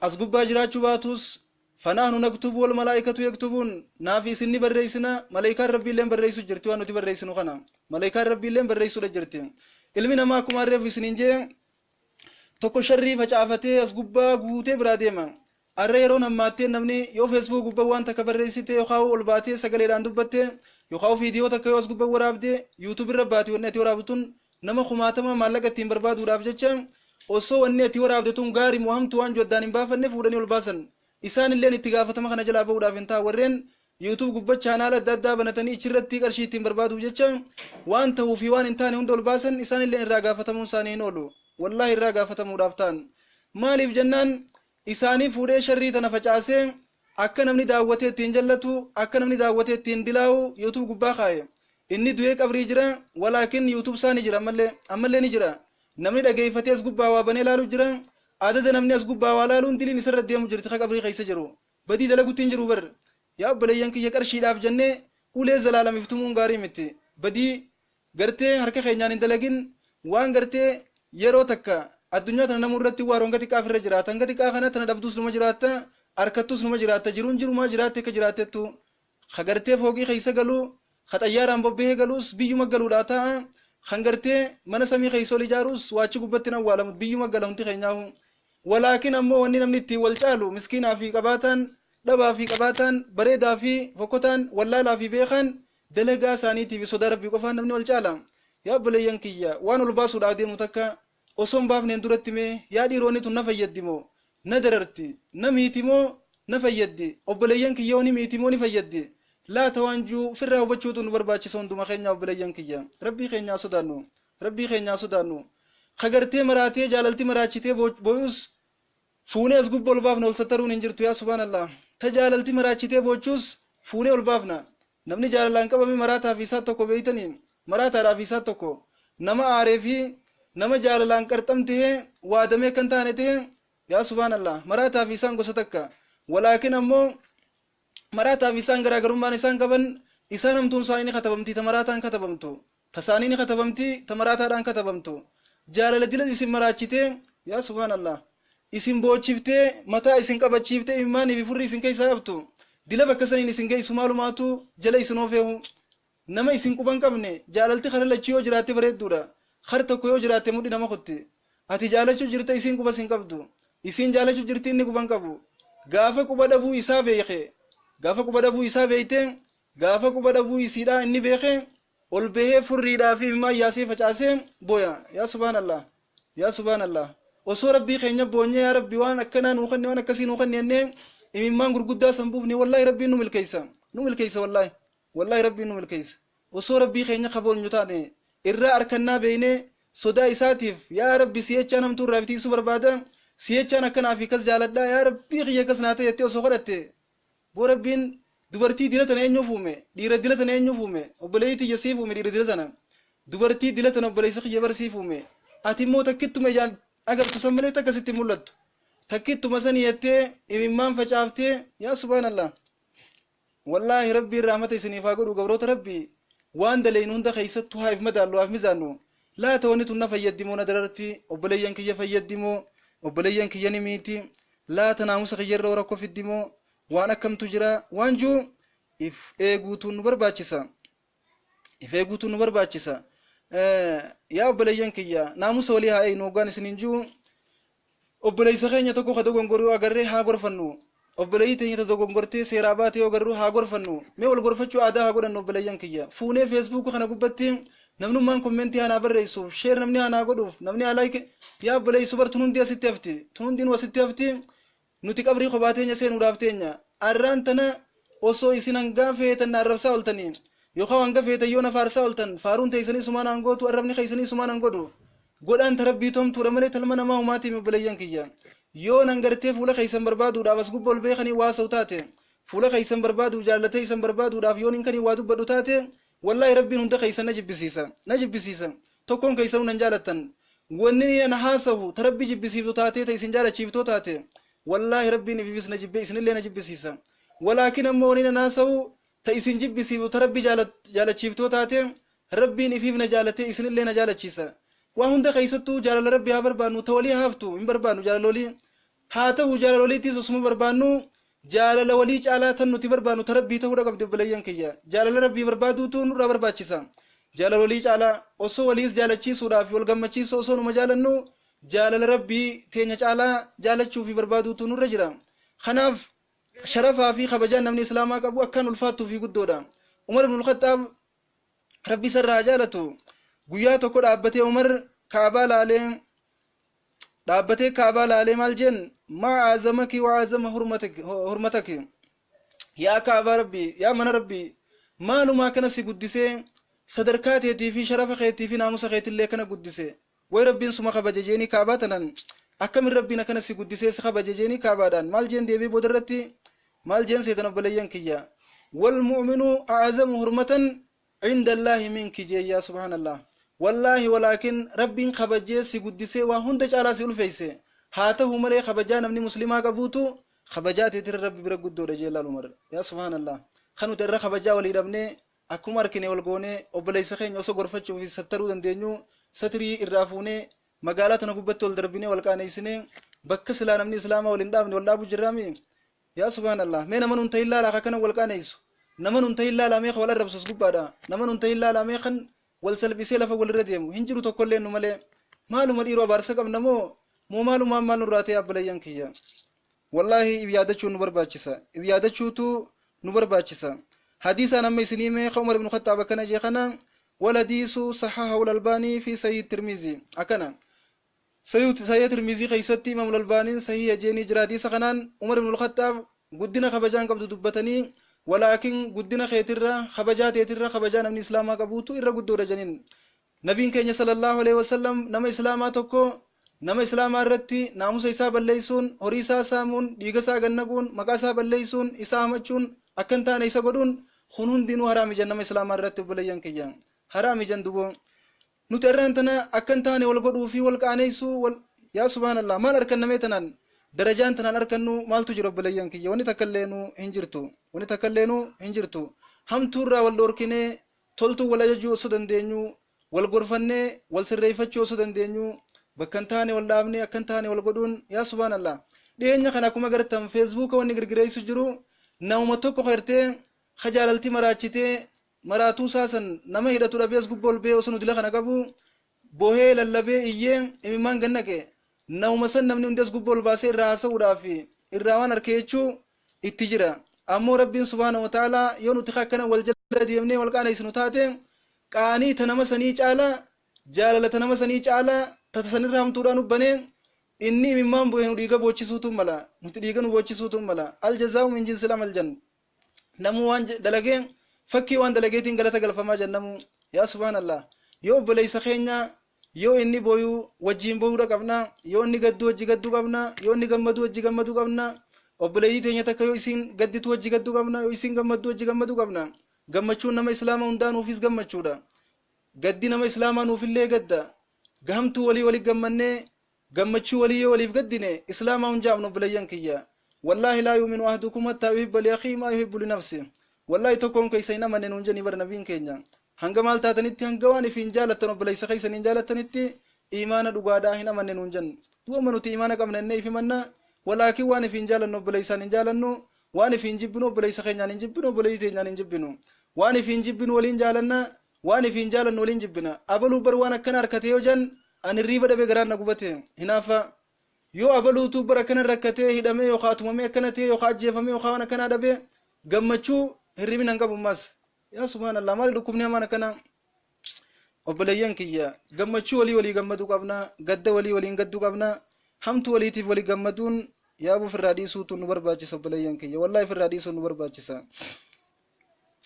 S2: As gubbaa jiraachuu baatus, fanahnu naktubu wal malaa'ikatu yaktubuun, naafi isin ni barreessina, malaayikaan rabbiilleen barreessu jirti. Waan nuti barreessinu kana malaayikaan rabbiilleen barreessuudha jirti. Ilmi namaa akkuma harreefu isiniin jee tokko sharrii facaafatee as gubbaa guutee biraa deema. Arra yeroon hammaattee namni yoo feesbuuk gubbaa waan takka barreessite yookaan ol baatee sagaleedhaan dubbatte yookaan viidiyoo takka yoo as gubbaa waraabde YouTube irra baate, wanni ati waraabdu tun nama kumaatama maallaqa ittiin barbaaduudhaaf jecha osoo wanni ati waraabde tun gaarii moo hamtuu waan addaan hin baafanne fuudhanii ol baasan. Isaan illeen itti gaafatama kana jalaa bahuudhaaf hin ta'a. Warreen YouTube gubbaa chaanaala adda addaa banatanii ichirratti qarshii ittiin barbaaduuf jecha waan ta'uu fi waan hin taane hunda ol baasan, isaan illeen irraa gaafatamuun isaanii hin oolu. Wallaahi irraa gaafatamuudhaaf ta'an. Maaliif jennaan, isaanii fuudhee sharrii tana facaasee akka namni daawwatee ittiin jallatu, akka namni daawwatee ittiin dilaa'u YouTube gubbaa kaaye. Inni du'ee qabrii jira, walaakin YouTube isaa ni jira, ammallee ammallee ni jira. Namni dhageeffatee as gubbaa waa banee laalu jira. Adada namni as gubbaa waa laaluun diliin isarra deemu jirti ka qabrii keessa jiru. Badii dalagutti hin jiru bar. Yaa obboleeyyan kiyya, qarshiidhaaf jennee ulee zalaalamiif tumuun gaarii miti. Badii gartee harka keenyaan hin dalagin, waan gartee yeroo takka addunyaa tana namuu irratti waaroo hanga xiqqaaf irra jiraata. Hanga xiqqaa kana tana dhabduus numa jiraatta, harkattuus numa jiraatta. Jiruun jirumaa jiraatte akka jiraattettu. Ka gartee fooqii keessa galuu, ka xayyaaraan bobbahee galuus biyyuma galuudhaa ta'a. Kan gartee mana samii keessa ol ijaaruus waachi gubbatti hin awwaalamu, biyyuma gala hundi keenyaahu. Walaakin ammoo wanni namni ittiin wal caalu, miskiinaa fi qabaataan, dhabaa fi qabaataan, bareedaa fi fokkotaan, wallaalaa fi beekaan, dalagaa isaaniitii fi sodaa rabbii qofaan namni wal caala. Yaa obboleeyyan kiyya, waan ol baasuudhaaf deemu takka osoo hin baafneen duratti mee yaa dhiironni, tun na fayyaddi moo na dararti, na miiti moo na fayyaddi, obboleeyyan kiyya ni miiti moo ni fayyaddi laata waan juu firraa hubachuutu nu barbaachisa hunduma keenya. Obboleeyyan kiyya, rabbii keenyaa sodaannu, rabbii keenyaa sodaannu. Ka gartee maraatee jaalalti maraachitee booyus fuunee as gubba ol baafna, ol sattaruun hin jirtu. Yaa subhaanallah! Ta jaalalti maraachitee boochuus fuunee ol baafna. Namni jaalalaan qabame maraataa fi isaa tokko beeytanii, maraataadhaa fi isaa tokko. Nama aaree fi nama jaalalaan qarxam tahee waadamee kan taane tahe, yaa subhaanallah, maraataa fi isaan gosa takka. Walaakin ammoo maraataa fi isaan garaagarummaan isaan qaban, isaan hamtuun isaanii ni katabamti, ta maraataan katabamtu, ta isaanii ni katabamti, ta maraataadhaan katabamtu. Jaalala dila isin maraachitee, yaa subhaanallah, Isin boochiftee mataa isin qabachiiftee imimmaanii fi furrii isin keessaa qabtu dila bakka saniin isin geessu maalumaatu jala isin oofeehu. Nama isin quban qabne jaalalti kara lachii yoo jiraatte bareedduudha. Kar tokko yoo jiraatte mudhi nama kutti. Ati jaalachuu jirta, isiin quba sin qabdu. Isiin jaalachuu jirti, inni quban qabu. Gaafa quba dhabuu isaa beeke, gaafa quba dhabuu isaa beeyte, gaafa quba dhabuu isiidhaa inni beeke, ol bahee furriidhaa fi imimmaan yaasee facaasee boya. Yaa subhaanallah, yaa subhaanallah. Osoo Rabbii keenya boonyee, yaa Rabbi, waan akkanaa nuu kanne, waan akkasii nuu kanne jennee imimmaan gurguddaa san buufne, wallaahi Rabbiin nu milkeessa, nu milkeessa. Wallaahi, wallaahi Rabbiin nu milkeessa. Osoo Rabbii keenya kaboonyu taane, irraa arkannaa beeynee, sodaa isaatiif, yaa Rabbi, si jechaan hamtuu irraa bitiisuu barbaada, si jechaan akkanaa fi kas jaaladhaa, yaa Rabbii kiyya akkas naa ta'e jettee osoo kadhatte boo. Rabbiin dubartii dila tana eenyuuf uume? Dhiira dila tana eenyuuf uume? Obboleeyyi tiyya, siif uume dhiira dila tana. Dubartii dila tana, obboleessa kiyya, bar siif uume. Ati immoo takkittuma ijaan agartu san malee takka sitti mul'attu. Takkittuma sanii jettee imimmaan facaaftee. Yaa subhaanallah, wallaahi Rabbiin rahmata isiniif haa godhu. Gabroota Rabbii, waan dalaynu hunda keessattuu haa if madaallu, haa if mizaannu. Laata wanni tun na fayyaddi moo na dararti? Obboleeyyan kiyya fayyaddi moo obboleeyyan kiyya ni miiti laata? Naamusa kiyya irra rakkoo fiddi moo waan akkamtu jira? Waan jiru if eeguutuun nu barbaachisa, if eeguutuun nu barbaachisa. Yaa obboleeyyan kiyya, naamusa walii haa eeynu. Hoggaan isiniin jiru, obboleessa keenya tokko ka dogongoruu agarree haa gorfannu. Obboleeyyii teenya ta dogongortee seeraa baatee yoo agarru haa gorfannu. Mee wal gorfachuu aadaa haa godhannu, obboleeyyan kiyya. Fuunee Facebook kana gubbatti namnummaan comment haa naa barreessuuf, share namni haa naa godhuuf, namni haa like. Yaa obboleessu bar, tun hundi asitti hafti, tun hundinuu asitti hafti. Nuti qabrii kophaa teenya seenuudhaaf teenya. Arraan tana osoo isin hangaa feetan na arrabsaa oltanii yookaan hanga feetan yoo na faarsaa oltan, faaruun teessanii sumaan aan gootu, arrabni keessanii sumaan aan godhu. Godhaan ta Rabbii tomtuudha malee talma namaa humaatii. Obboleeyyan kiyya, yoo nan gartee fuula keessan barbaaduudhaaf as gubba ol beekanii waa sa'u taate, fuula keessan barbaaduuf, jaallatee isan barbaaduudhaaf yoon hin kanii waa dubbadhu taate, wallaahi Rabbiin hunda keessan na jibbisiisa, na jibbisiisa. Tokkoon keessanuu nan jaalattan. Wanni ni ana haasahu ta Rabbi jibbisiiftu taatee, ta isin jaalachiiftoo taate, wallaahi Rabbiin ififis na jibbee isinillee na jibbisiisa. Walaakin ammoo wanni nan haasahu ta isin jibbisiiftu, ta Rabbi jaalachiiftoo taate, Rabbiin ifiif na jaalatee isinillee na jaalachiisa. Waa hunda keessattuu jaalala Rabbi haa barbaannu. Ta walii haaftu hin barbaannu. Jaalala walii haa ta'u, jaalala waliittis osuma barbaannu, jaalala walii caalaa tan nuti barbaannu ta Rabbii ta'uudha qabdi. Obboleeyyan kiyya, jaalala Rabbii barbaaduutu nurraa barbaachisa jaalala walii caalaa. Osoo waliis jaalachiisuudhaaf wal gammachiisuu osoo numa jaalannu, jaalala Rabbii teenya caalaa jaalachuu fi barbaaduutu nurra jira. Kanaaf sharafaa fi kabajaan namni Islaamaa qabu akkaan ulfaattuu fi guddoodha. Umar ibn Khattaab, Rabbi isarraa jaalatu, guyyaa tokko dhaabbatee, Umar Kaabaa laalee dhaabbatee, Kaabaa laalee maal jeen? "ما أعظمك وأعظم حرمتك." Yaa Kaabaa Rabbii, yaa mana Rabbii, maalumaa kana si guddisee, sadarkaa teetii fi sharafa keetii fi naamusa keetillee kana guddise? Way Rabbiin suma kabaje jeenii Kaabaa tanan. Akkamin Rabbiin akkana si guddisee si kabaje jeenii Kaabaadhaan maal jeen? Deebii booda irratti maal jeen seetan, obboleeyyan kiyya? "والمؤمن أعظم حرمة عند الله منك" jee. Yaa subhaanallah, wallaahi walaakin Rabbiin kabajee si guddisee waa hunda caalaa si ulfeeyse. Haa ta'u malee kabajaa namni Muslimaa qabuutu kabajaa teetirra Rabbi bira guddoodha jee. Laal Umar, yaa subhaanallah. Kan nuti irra kabajaa walii dhabnee, akkuma arkine wal goonee, obboleessa keenya osoo gorfachuu fi sattaruu dandeenyu satirii irraa fuunee magaalaa tana gubbatti ol darbinee wal qaaneessinee, bakka silaa namni Islaamaa wal hin dhaabne wal dhaabu jirraami. Yaa subhaanallah, mee nama nun ta'in laalaa akkana wal qaaneessu. Nama nun ta'in laalaa mee wal arrabsus gubbaadha. Nama nun ta'in laalaa mee kan wal salphisee lafa walirra deemu. Hin jiru tokkollee nu malee. Maaluma dhiiroo, abaarsa qabna moo maalumaan maal nurraa ta'e? Abboleeyyan kiyya, wallaahi if yaadachuun nu barbaachisa, if yaadachuutu nu barbaachisa. Hadiisaan amma isinii mee ka Umar ibn Khattaab akkana jee kana, والحديث صححه الألباني في صحيح الترمذي. Akkana Sahih Tirmizii keessatti Imaam Albaaniin sahiha jeenii jira. Hadiisa kanaan Umar ibn Khattaab guddina kabajaan qabdu dubbatanii, walaakin guddina keetirra, kabajaa teetirra, kabajaa namni Islaamaa qabuutu irra guddoodha janiin. Nabiin keenya sallallahu alaihi wasallam nama Islaamaa tokko, nama Islaamaa irratti naamusa isaa balleessuun, horii isaa saamuun, dhiiga isaa gannaquun, maqaa isaa balleessuun, isaa hamachuun, akka hin taane isa godhuun, kun hundinuu haraami jan nama Islaamaa irratti. Obboleeyyan kiyya, haraami jan. Duboo nuti irraan tana akka hin taane wal godhuu fi wal qaaneessuu wal. Yaa subhaanallah, maal arkannamee tanaan? Darajaan tanaan arkannu maaltu jira, obboleeyyan kiyya? Wanni takka illeenuu hin jirtu, wanni takka illeenuu hin jirtu. Hamtuurraa wal dhorkinee toltuu wal ajajuu osoo dandeenyu, wal gorfannee wal sirreeffachuu osoo dandeenyu. Bakka hin taane wal dhaabnee akka hin taane wal godhuun, yaa subhaanallah. Dhiyeenya kana akkuma gartan Feesbuuka wanni girgireessu jiru namuma tokko gartee ka jaalalti maraachitee maraatuu isaa san nama hidhatu dhabee as gubbaa ol ba'ee osoo nu dila kana qabu bohee lallabee iyyee imimmaan gad naqe. Namuma san namni hundi as gubbaa ol baasee irraa haasa'uudhaaf irraa waan harkee jechuu itti jira. Ammoo Rabbiin subhaanahu wa ta'aalaa yoo nuti ka akkana wal jala deemnee wal qaaneessinu taate, qaanii ta nama sanii caala, jaalala ta nama sanii caala, ta ta sanirra hamtuudhaa nu banee, inni imimmaan bu'e nu dhiiga boochisuutu mala, nuti dhiiga nu boochisuutu mala. Al jazaa'u min jinsil amal jan. Namuu waan dalagee fakkii waan dalageetiin galata galfamaa jan namuu. Yaa subhaanallah. Yoo obboleessa keenya yoo inni booyu wajjiin booyuudha qabna, yoo inni gaddu wajji gadduu qabna, yoo inni gammadu wajji gammaduu qabna. Obboleettii teenya takka yoo isiin gadditu wajji gadduu qabna, yoo isiin gammaddu wajji gammaduu qabna. Gammachuun nama Islaama hundaa nuufis gammachuudha. Gaddi nama Islaamaa nuufillee gadda. Gahamtuu walii wali gammannee gammachuu walii yoo waliif gaddine Islaamaa hun ja'amnu, obboleeyyan kiyya. Wallaahi, laa yu'minu ahadukum hattaa yuhibba li akhiihi maa yuhibbu li nafsihi. Wallaahi, tokkoon keessa hin amanne nuun jedhanii bara nabiin keenya. Hanga maal taatanitti? Hanga waan ifiin jaalattan obboleessa keessaniin jaalattanitti imaana dhugaadhaa hin amanne nuun jenna. Du'ama nuti imaana qabna innee if himanna, walaakin waan ifiin jaalannu obboleessaan hin jaalannu, waan ifiin jibbinu obboleessa keenyaan hin jibbinu, obboleettii teenyaan hin jibbinu. Waan ifiin jibbinu waliin jaalanna, waan ifiin jaalannu waliin jibbina. Abaluu bar waan akkana harkate yoo jan ani hirriiba dhabe, garaan na gubate hinaafa. Yoo abaluutu bar akkana rakkatee hidhamee yookaan tumamee akkana ta'e yookaan ajjeefamee yookaan waan akkanaa dhabe, gammachuu hirribni hin qabu ammas. Yaa subhaanallah, maali dhukkubni hamaan akkana? Obboleeyyan kiyya, gammachuu walii walii gammaduu qabna, gadda walii waliin gadduu qabna. Hamtuu waliitiif walii gammaduun yaabuu ofirraa dhiisuutu nu barbaachisa, obboleeyyan kiyya. Wallaahi, ofirraa dhiisuun nu barbaachisa.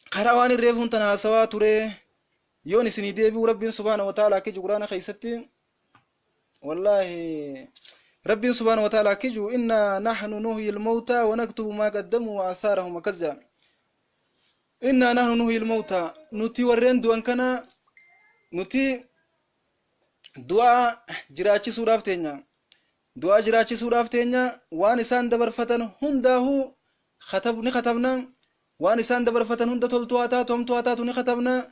S2: Karaa waan hin reefuun tana haasawaa ture yoon isinii deebi'u, Rabbiin subhaana wa ta'ala akka Quraana keessatti, wallaahi, Rabbiin subhaana wa ta'ala akka jiru, inna nahnu nuhyil mawta wa naktubu maa qaddamu wa athaarahum, akkas jedha. Innaa nahnu nuhyil mawtaa, nuti warreen du'an kana nuti du'aa jiraachisuudhaaf teenya. Du'aa jiraachisuudhaaf teenya, waan isaan dabarfatan hundaahuu ni katabna. Waan isaan dabarfatan hunda, toltuu haa taatu, hamtuu haa taatu, ni katabna.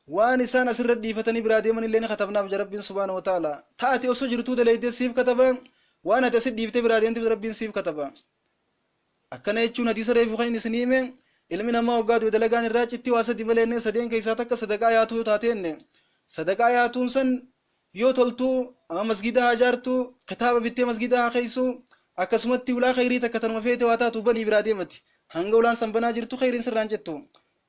S2: Waan isaan asirra dhiifatanii biraa deeman illee ni katabnaaf jira Rabbiin subhaanahu wa ta'ala. Taate osoo jirtuu daleeydee siif kataba, waan ati asit dhiiftee biraa deemteef Rabbiin siif kataba. Akkana jechuun hadiisa reefu kan inni isin hime, ilmi namaa waggaa du'e dalagaan irraa citti waa sadi malee inni sadeen keessaa takka sadaqaa yaatuu yoo taate inni sadaqaa yaatuun san yoo toltuu ama masgida haa jaartu, kitaaba bittee masgida haa keessu, akkasumatti hulaa khayrii takka tanuma feete waa taatu banii biraa deemati. Hanga hulaan san banaa jirtu khayriin sirraan cittu.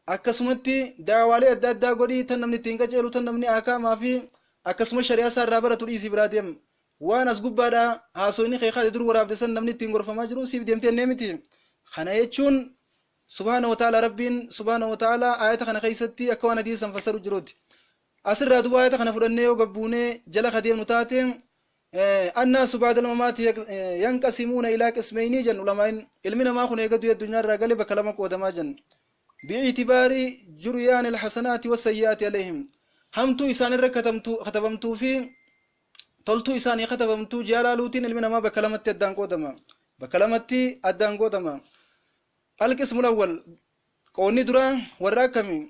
S2: Akkasumatti daawaalee adda addaa godhii tan namni ittiin qaceelu, tan namni akaamaa fi akkasuma shari'aa isaa irraa baratu dhiisii biraa deem. Waan as gubbaadha haasoyni kee kaate dur waraabde san namni ittiin gorfamaa jiruun siif deemtee ennee miti. Kana jechuun subhaana wa ta'ala, Rabbiin subhaana wa ta'ala ayata kana keessatti akka waan hadiisa san fassaru jiruuti. Asirraa duuba ayata kana fudhannee yoo gabbuunee jala ka deemnu taate, annaasu ba'da al-mamaati yanqasimuuna ilaa qismeynii jennu ulamaa'in. Ilmi namaa kun eega du'e addunyaa irraa gale bakka lama qoodamaa jennu. Bi'itibaari juryaani al-hasanaati was-sayyi'aati alayhim, hamtuu isaanirra katabamtuu fi toltuu isaanii katabamtuu ji'a laaluutiin ilmi namaa bakka lamatti addaan qoodama. Bakka lamatti addaan qoodama. Alqismul awwal, qoonni duraa warra akkamii?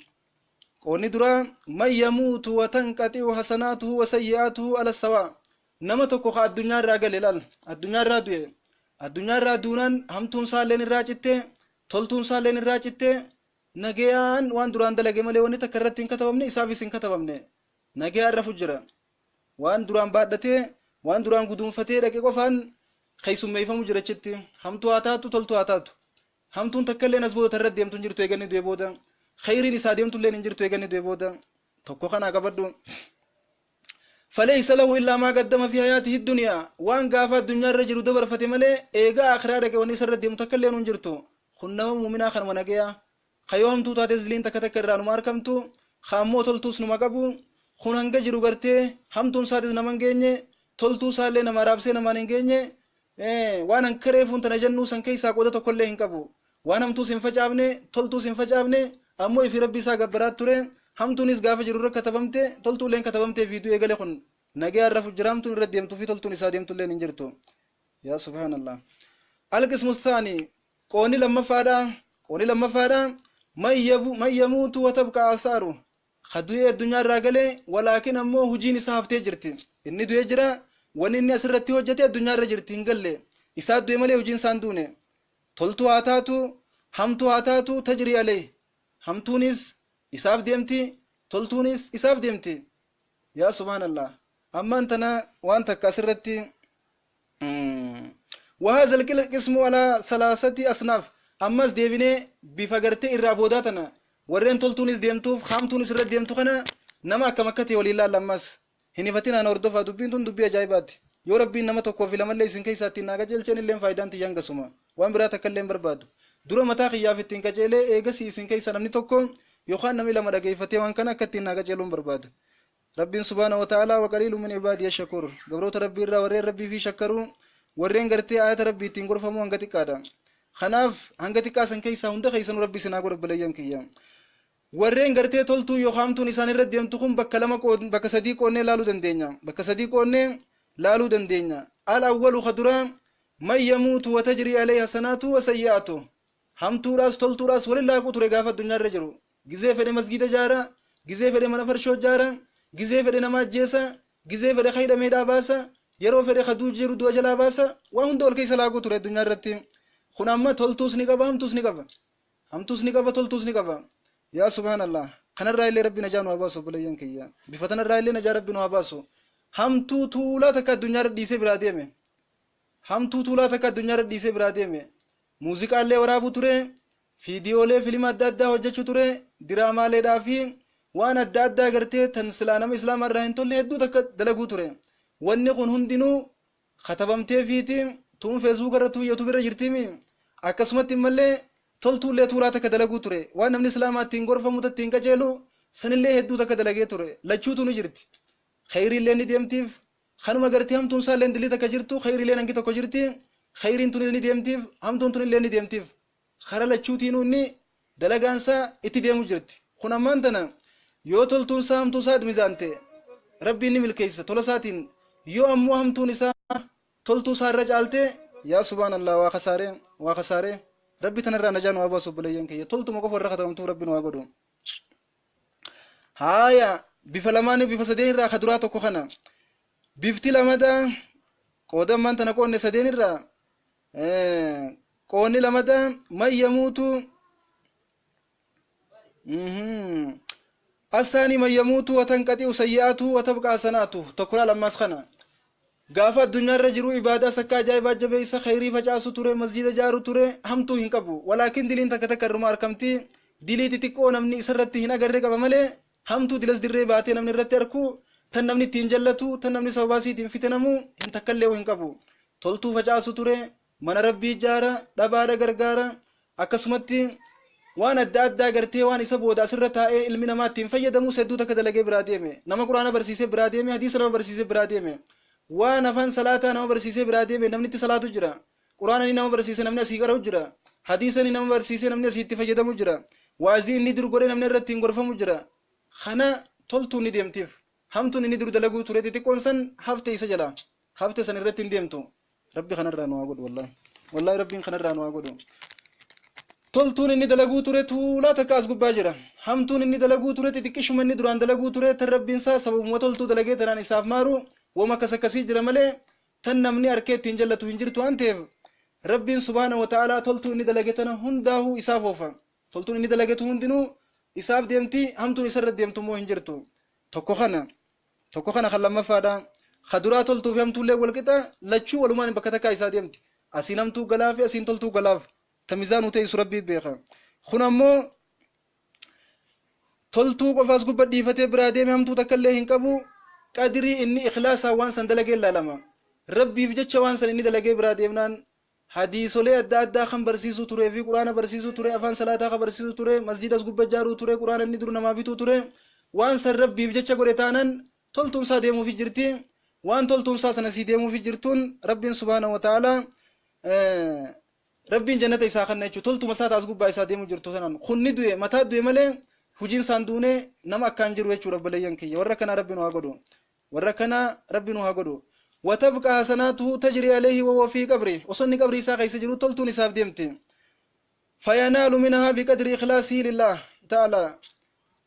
S2: Qoonni duraa, man yamuutu wa tanqaxi'u hasanaatuhu wa sayyi'aatuhu ala sawaa. Nama tokko ka addunyaa irraa gale laal. Addunyaa irraa du'e. Addunyaa irraa duunaan hamtuun isaalleen irraa citte, toltuun isaalleen irraa citte, nagayaan waan duraan dalage malee wanni takka irratti hin katabamne, isaafis hin katabamne. Nagayaan rafu jira. Waan duraan baadhatee, waan duraan guduunfatee dhaqe qofaan keessummeeffamu jira achitti. Hamtuu haa taatu, toltuu haa taatu. Hamtuun takka illeen as booda tarra deemtu hin jirtu eeganni du'e booda. Khayriin isaa deemtu illeen hin jirtu eeganni du'e booda. Tokko kanaa qabadhu. Faleysa lahu illaa maa qaddama fi hayaatihi duniyaa, waan gaafa addunyaa irra jiru dabarfate malee eegaa akhiraa dhaqe wanni isa irra deemu takka illeen hin jirtu. Kun nama muuminaa kanuma nagayaa. Ka yoo hamtuu taates diliin takka takka irraa numa arkamtu, ka ammoo toltuus numa qabu. Kun hanga jiru gartee hamtuun isaatis nama hin geenye, toltuu isaallee nama raabsee namaan hin geenye, waan hanka reefuun tana jennuu san keessaa qooda tokkollee hin qabu. Waan hamtuus hin facaafne, toltuus hin facaafne, ammoo ifi Rabbi isaa gabbaraat ture. Hamtuunis gaafa jiru irra katabamte, toltuulleen katabamtee fi du'ee gale. Kun nagayaan rafu jira, hamtuun irra deemtuu fi toltuun isaa deemtulleen hin jirtu. Yaa subhaanallah. Alqismu thaani, qoonni lammaffaadha. Qoonni lammaffaadha. Man yamuutu wa tabqa athaaru. Ka du'ee addunyaa irraa galee, walaakin ammoo hujiin isaa haftee jirti. Inni du'ee jira. Wanni inni asirratti hojjete addunyaa irra jirti, hin galle. Isaa du'e malee hojiin isaan duune. Toltuu haa taatu, hamtuu haa taatu, tajrii alayh, hamtuunis isaaf deemti, toltuunis isaaf deemti. Yaa subhaanallah! Ammaan tana waan takka asirratti, وهذا القسم على ثلاثة أصناف. Ammas deebinee bifa gartee irraa boodaa tana, warreen toltuunis deemtuuf hamtuunis irra deemtu kana, nama akkam akka ta'e waliin laalla. Ammas hin ifatinaan hordofaa. Dubbiin tun dubbii ajaa'ibaati. Yoo Rabbiin nama tokkoo fi lamallee isin keessaa ittiin naa qajeelcheen illeen, faayidaan tiyyaan gasuma. Waan biraa takka illee hin barbaadu. Dura mataa kiyyaaf ittiin qajeelee, eegasii isin keessaa namni tokko yookaan namni lama dhageeffatee waan kana akka ittiin naa qajeeluun barbaada. Rabbiin subhaana wa ta'aalaa, وقليل من عبادي الشكور. Gabroota Rabbii irraa warreen Rabbii fi shakkaruu, warreen gartee ayata Rabbii ittiin gorfamuu hanga xiqqaadha. Kanaaf hanga xiqqaa san keessaa hunda keessanuu Rabbi isin haa godhu, obboleeyyan kiyya. Warreen gartee toltuu yookaan hamtuun isaan irra deemtu kun bakka lama, bakka sadii qoonnee laaluu dandeenya. Bakka sadii qoonnee laaluu dandeenya. الأول ka duraa, من يموت وتجري عليه حسناته وسيئاته. Hamtuudhaas toltuudhaas walin laaquu ture gaafa addunyaa irra jiru. Gizee fedhe masgida jaara, gizee fedhe mana farshoo jaara, gizee fedhe nama ajjeesa, gizee fedhe kaydhameedhaa baasa, yeroo fedhe kaduu jiru du'a jalaa baasa, waan hunda wal keessa laaquu ture addunyaa irratti. Kun amma toltuus ni qaba, hamtuus ni qaba. Hamtuus ni qaba, toltuus ni qaba. Yaa subhaanallah! Kanarraa illee Rabbi najaa nu haa baasu, obboleeyyan kiyya. Bifa tanarraa illee najaa Rabbi nu haa baasu. Hamtuu tuulaa takka addunyaa irra dhiisee biraa deeme. Hamtuu tuulaa takka addunyaa irra dhiisee biraa deeme. Muuziqaallee waraabuu ture, fiidiyoolee filima adda addaa hojjechuu ture, diraamaaleedhaa fi waan adda addaa gartee tan silaa nama islaamaa irraa hin tolle hedduu takka dalaguu ture. Wanni kun hundinuu katabamtee fiiti tuun Facebook irra, tuun YouTube irra jirtiimi. Akkasumatti immallee toltuullee tuulaa takka dalaguu ture. Waan namni islaamaa ittiin gorfamu, ittiin qajeelu sanillee hedduu takka dalagee ture. Lachuutu ni jirti. Khayriillee ni deemtiif. Kanuma gartee hamtuun isaallee dilii takka jirtu, khayriillee hangi tokko jirti. Khayriin tunis ni deemtiif, hamtuun tunillee ni deemtiif. Kara lachuutiinuu inni dalagaan isaa itti deemu jirti. Kun ammaan tana yoo toltuun isaa hamtuu isaa mizaante, Rabbiin ni milkeessa tola isaatiin. Yoo ammoo hamtuun isaa toltuu isaa irra caalte, yaa subhaanallah, waa kasaaree, waa kasaaree. Rabbi tanarraa najaa nu haa baasu, obboleeyyan kiyya. Toltuma qofa irra katabamtuuf Rabbi nu haa godhu. Haaya, bifa lamaanii bifa sadeen irraa ka duraa tokko kana. Bifti lamadaa qooda ammaan tana qoonne sadeen irraa qoonni lamadaa, من يموت الثاني من يموت وتنقطع سيئاته وتبقى حسناته. Tokko lammaas kana. Gaafa addunyaa irra jiru ibaadaa sakka ajaa'ibaa jabeessa, khayrii facaasu ture, masjida jaaru ture, hamtuu hin qabu. Walaakin diliin takka takka irruma argamti. Dilii xixiqqoo namni isarratti hin agarre qaba malee, hamtuu dilas dirree baatee namni irratti arku, tan namni ittiin jallatu, tan namni sababaa isiitiin fitanamu hin takkallee hin qabu. Toltuu facaasu ture, mana Rabbii ijaara, dhabaadha gargaara, akkasumatti waan adda addaa gartee waan isa booda asirra taa'ee ilmi namaa ittiin fayyadamu hedduu takka dalagee biraa deeme. Nama Quraana barsiisee biraa deeme, hadiisa nama barsiisee biraa deeme, waan afaan salaataa nama barsiisee biraa deeme. Namni itti salaatu jira. Quraana ni nama barsiise, namni asii qara'u jira. Hadiisa ni nama barsiisee, namni asii itti fayyadamu jira. Waazii inni dur godhee, namni irratti hin gorfamu jira. Kana toltuun ni deemtiif. Hamtuun inni dur dalaguu ture xixiqqoon san hafte, isa jala hafte, san irratti hin deemtu. Rabbi kanarraa nu haa godhu. Wallahi, wallahi, Rabbiin kanarraa nu haa godhu. Toltuun inni dalaguu ture tuulaa takka as gubbaa jira. Hamtuun inni dalaguu ture xixiqqishuma inni duraan dalaguu ture, tan Rabbiin isaa sababuma toltuu dalagee tanaan isaaf maaru, wama akkas akkasii jira malee, tan namni arkee ittiin jallatu hin jirtu waan ta'eef, Rabbiin subhaana wa ta'aalaa toltuu inni dalage tana hundaahuu isaaf oofa. Toltuun inni dalagetu hundinuu isaaf deemti, hamtuun isarra deemtu immoo hin jirtu. Tokko kana. Tokko kana kan lammaffaadha. Ka duraa toltuu fi hamtuullee wal qixa, lachuu walumaan bakka takkaa isaa deemti. Asiin hamtuu galaa fi asiin toltuu galaaf. Ta mizaanuu teessu Rabbii beeka. Kun ammoo toltuu qofaas gubba dhiifatee biraa deeme, hamtuu takka illee hin qabu. Qadirii inni ikhlaasaa waan san dalagee ilaalama. Rabbiif jecha waan san inni dalagee biraa deemnaan, hadiisolee adda addaa kan barsiisuu turee fi Quraana barsiisuu ture, afaan salaataa kan barsiisuu ture, masjidas gubba ijaaruu ture, Quraana inni dur namaa bituu ture, waan san Rabbiif jecha godhe taanan toltuun isaa deemuufi jirti. Waan toltuun isaa sana sii deemuufi jirtuun, Rabbiin subhaanahu wa ta'aalaa, Rabbiin jannata isaa kenna jechuudha. Toltuma isaa taas gubbaa isaa deemu jirtu sanaan. Kun ni du'e, mataa du'e malee hojiin isaan duune nama akkaan jiru jechuudha, obboleeyyan kiyya. Warra kanaa Rabbi nu haa godhu. Warra kanaa Rabbi nu haa godhu. وتبقى حسناته تجري عليه وهو في قبره. Osoo inni qabrii isaa keessa jiru toltuun isaaf deemti. فينال منها بقدر إخلاصه لله تعالى.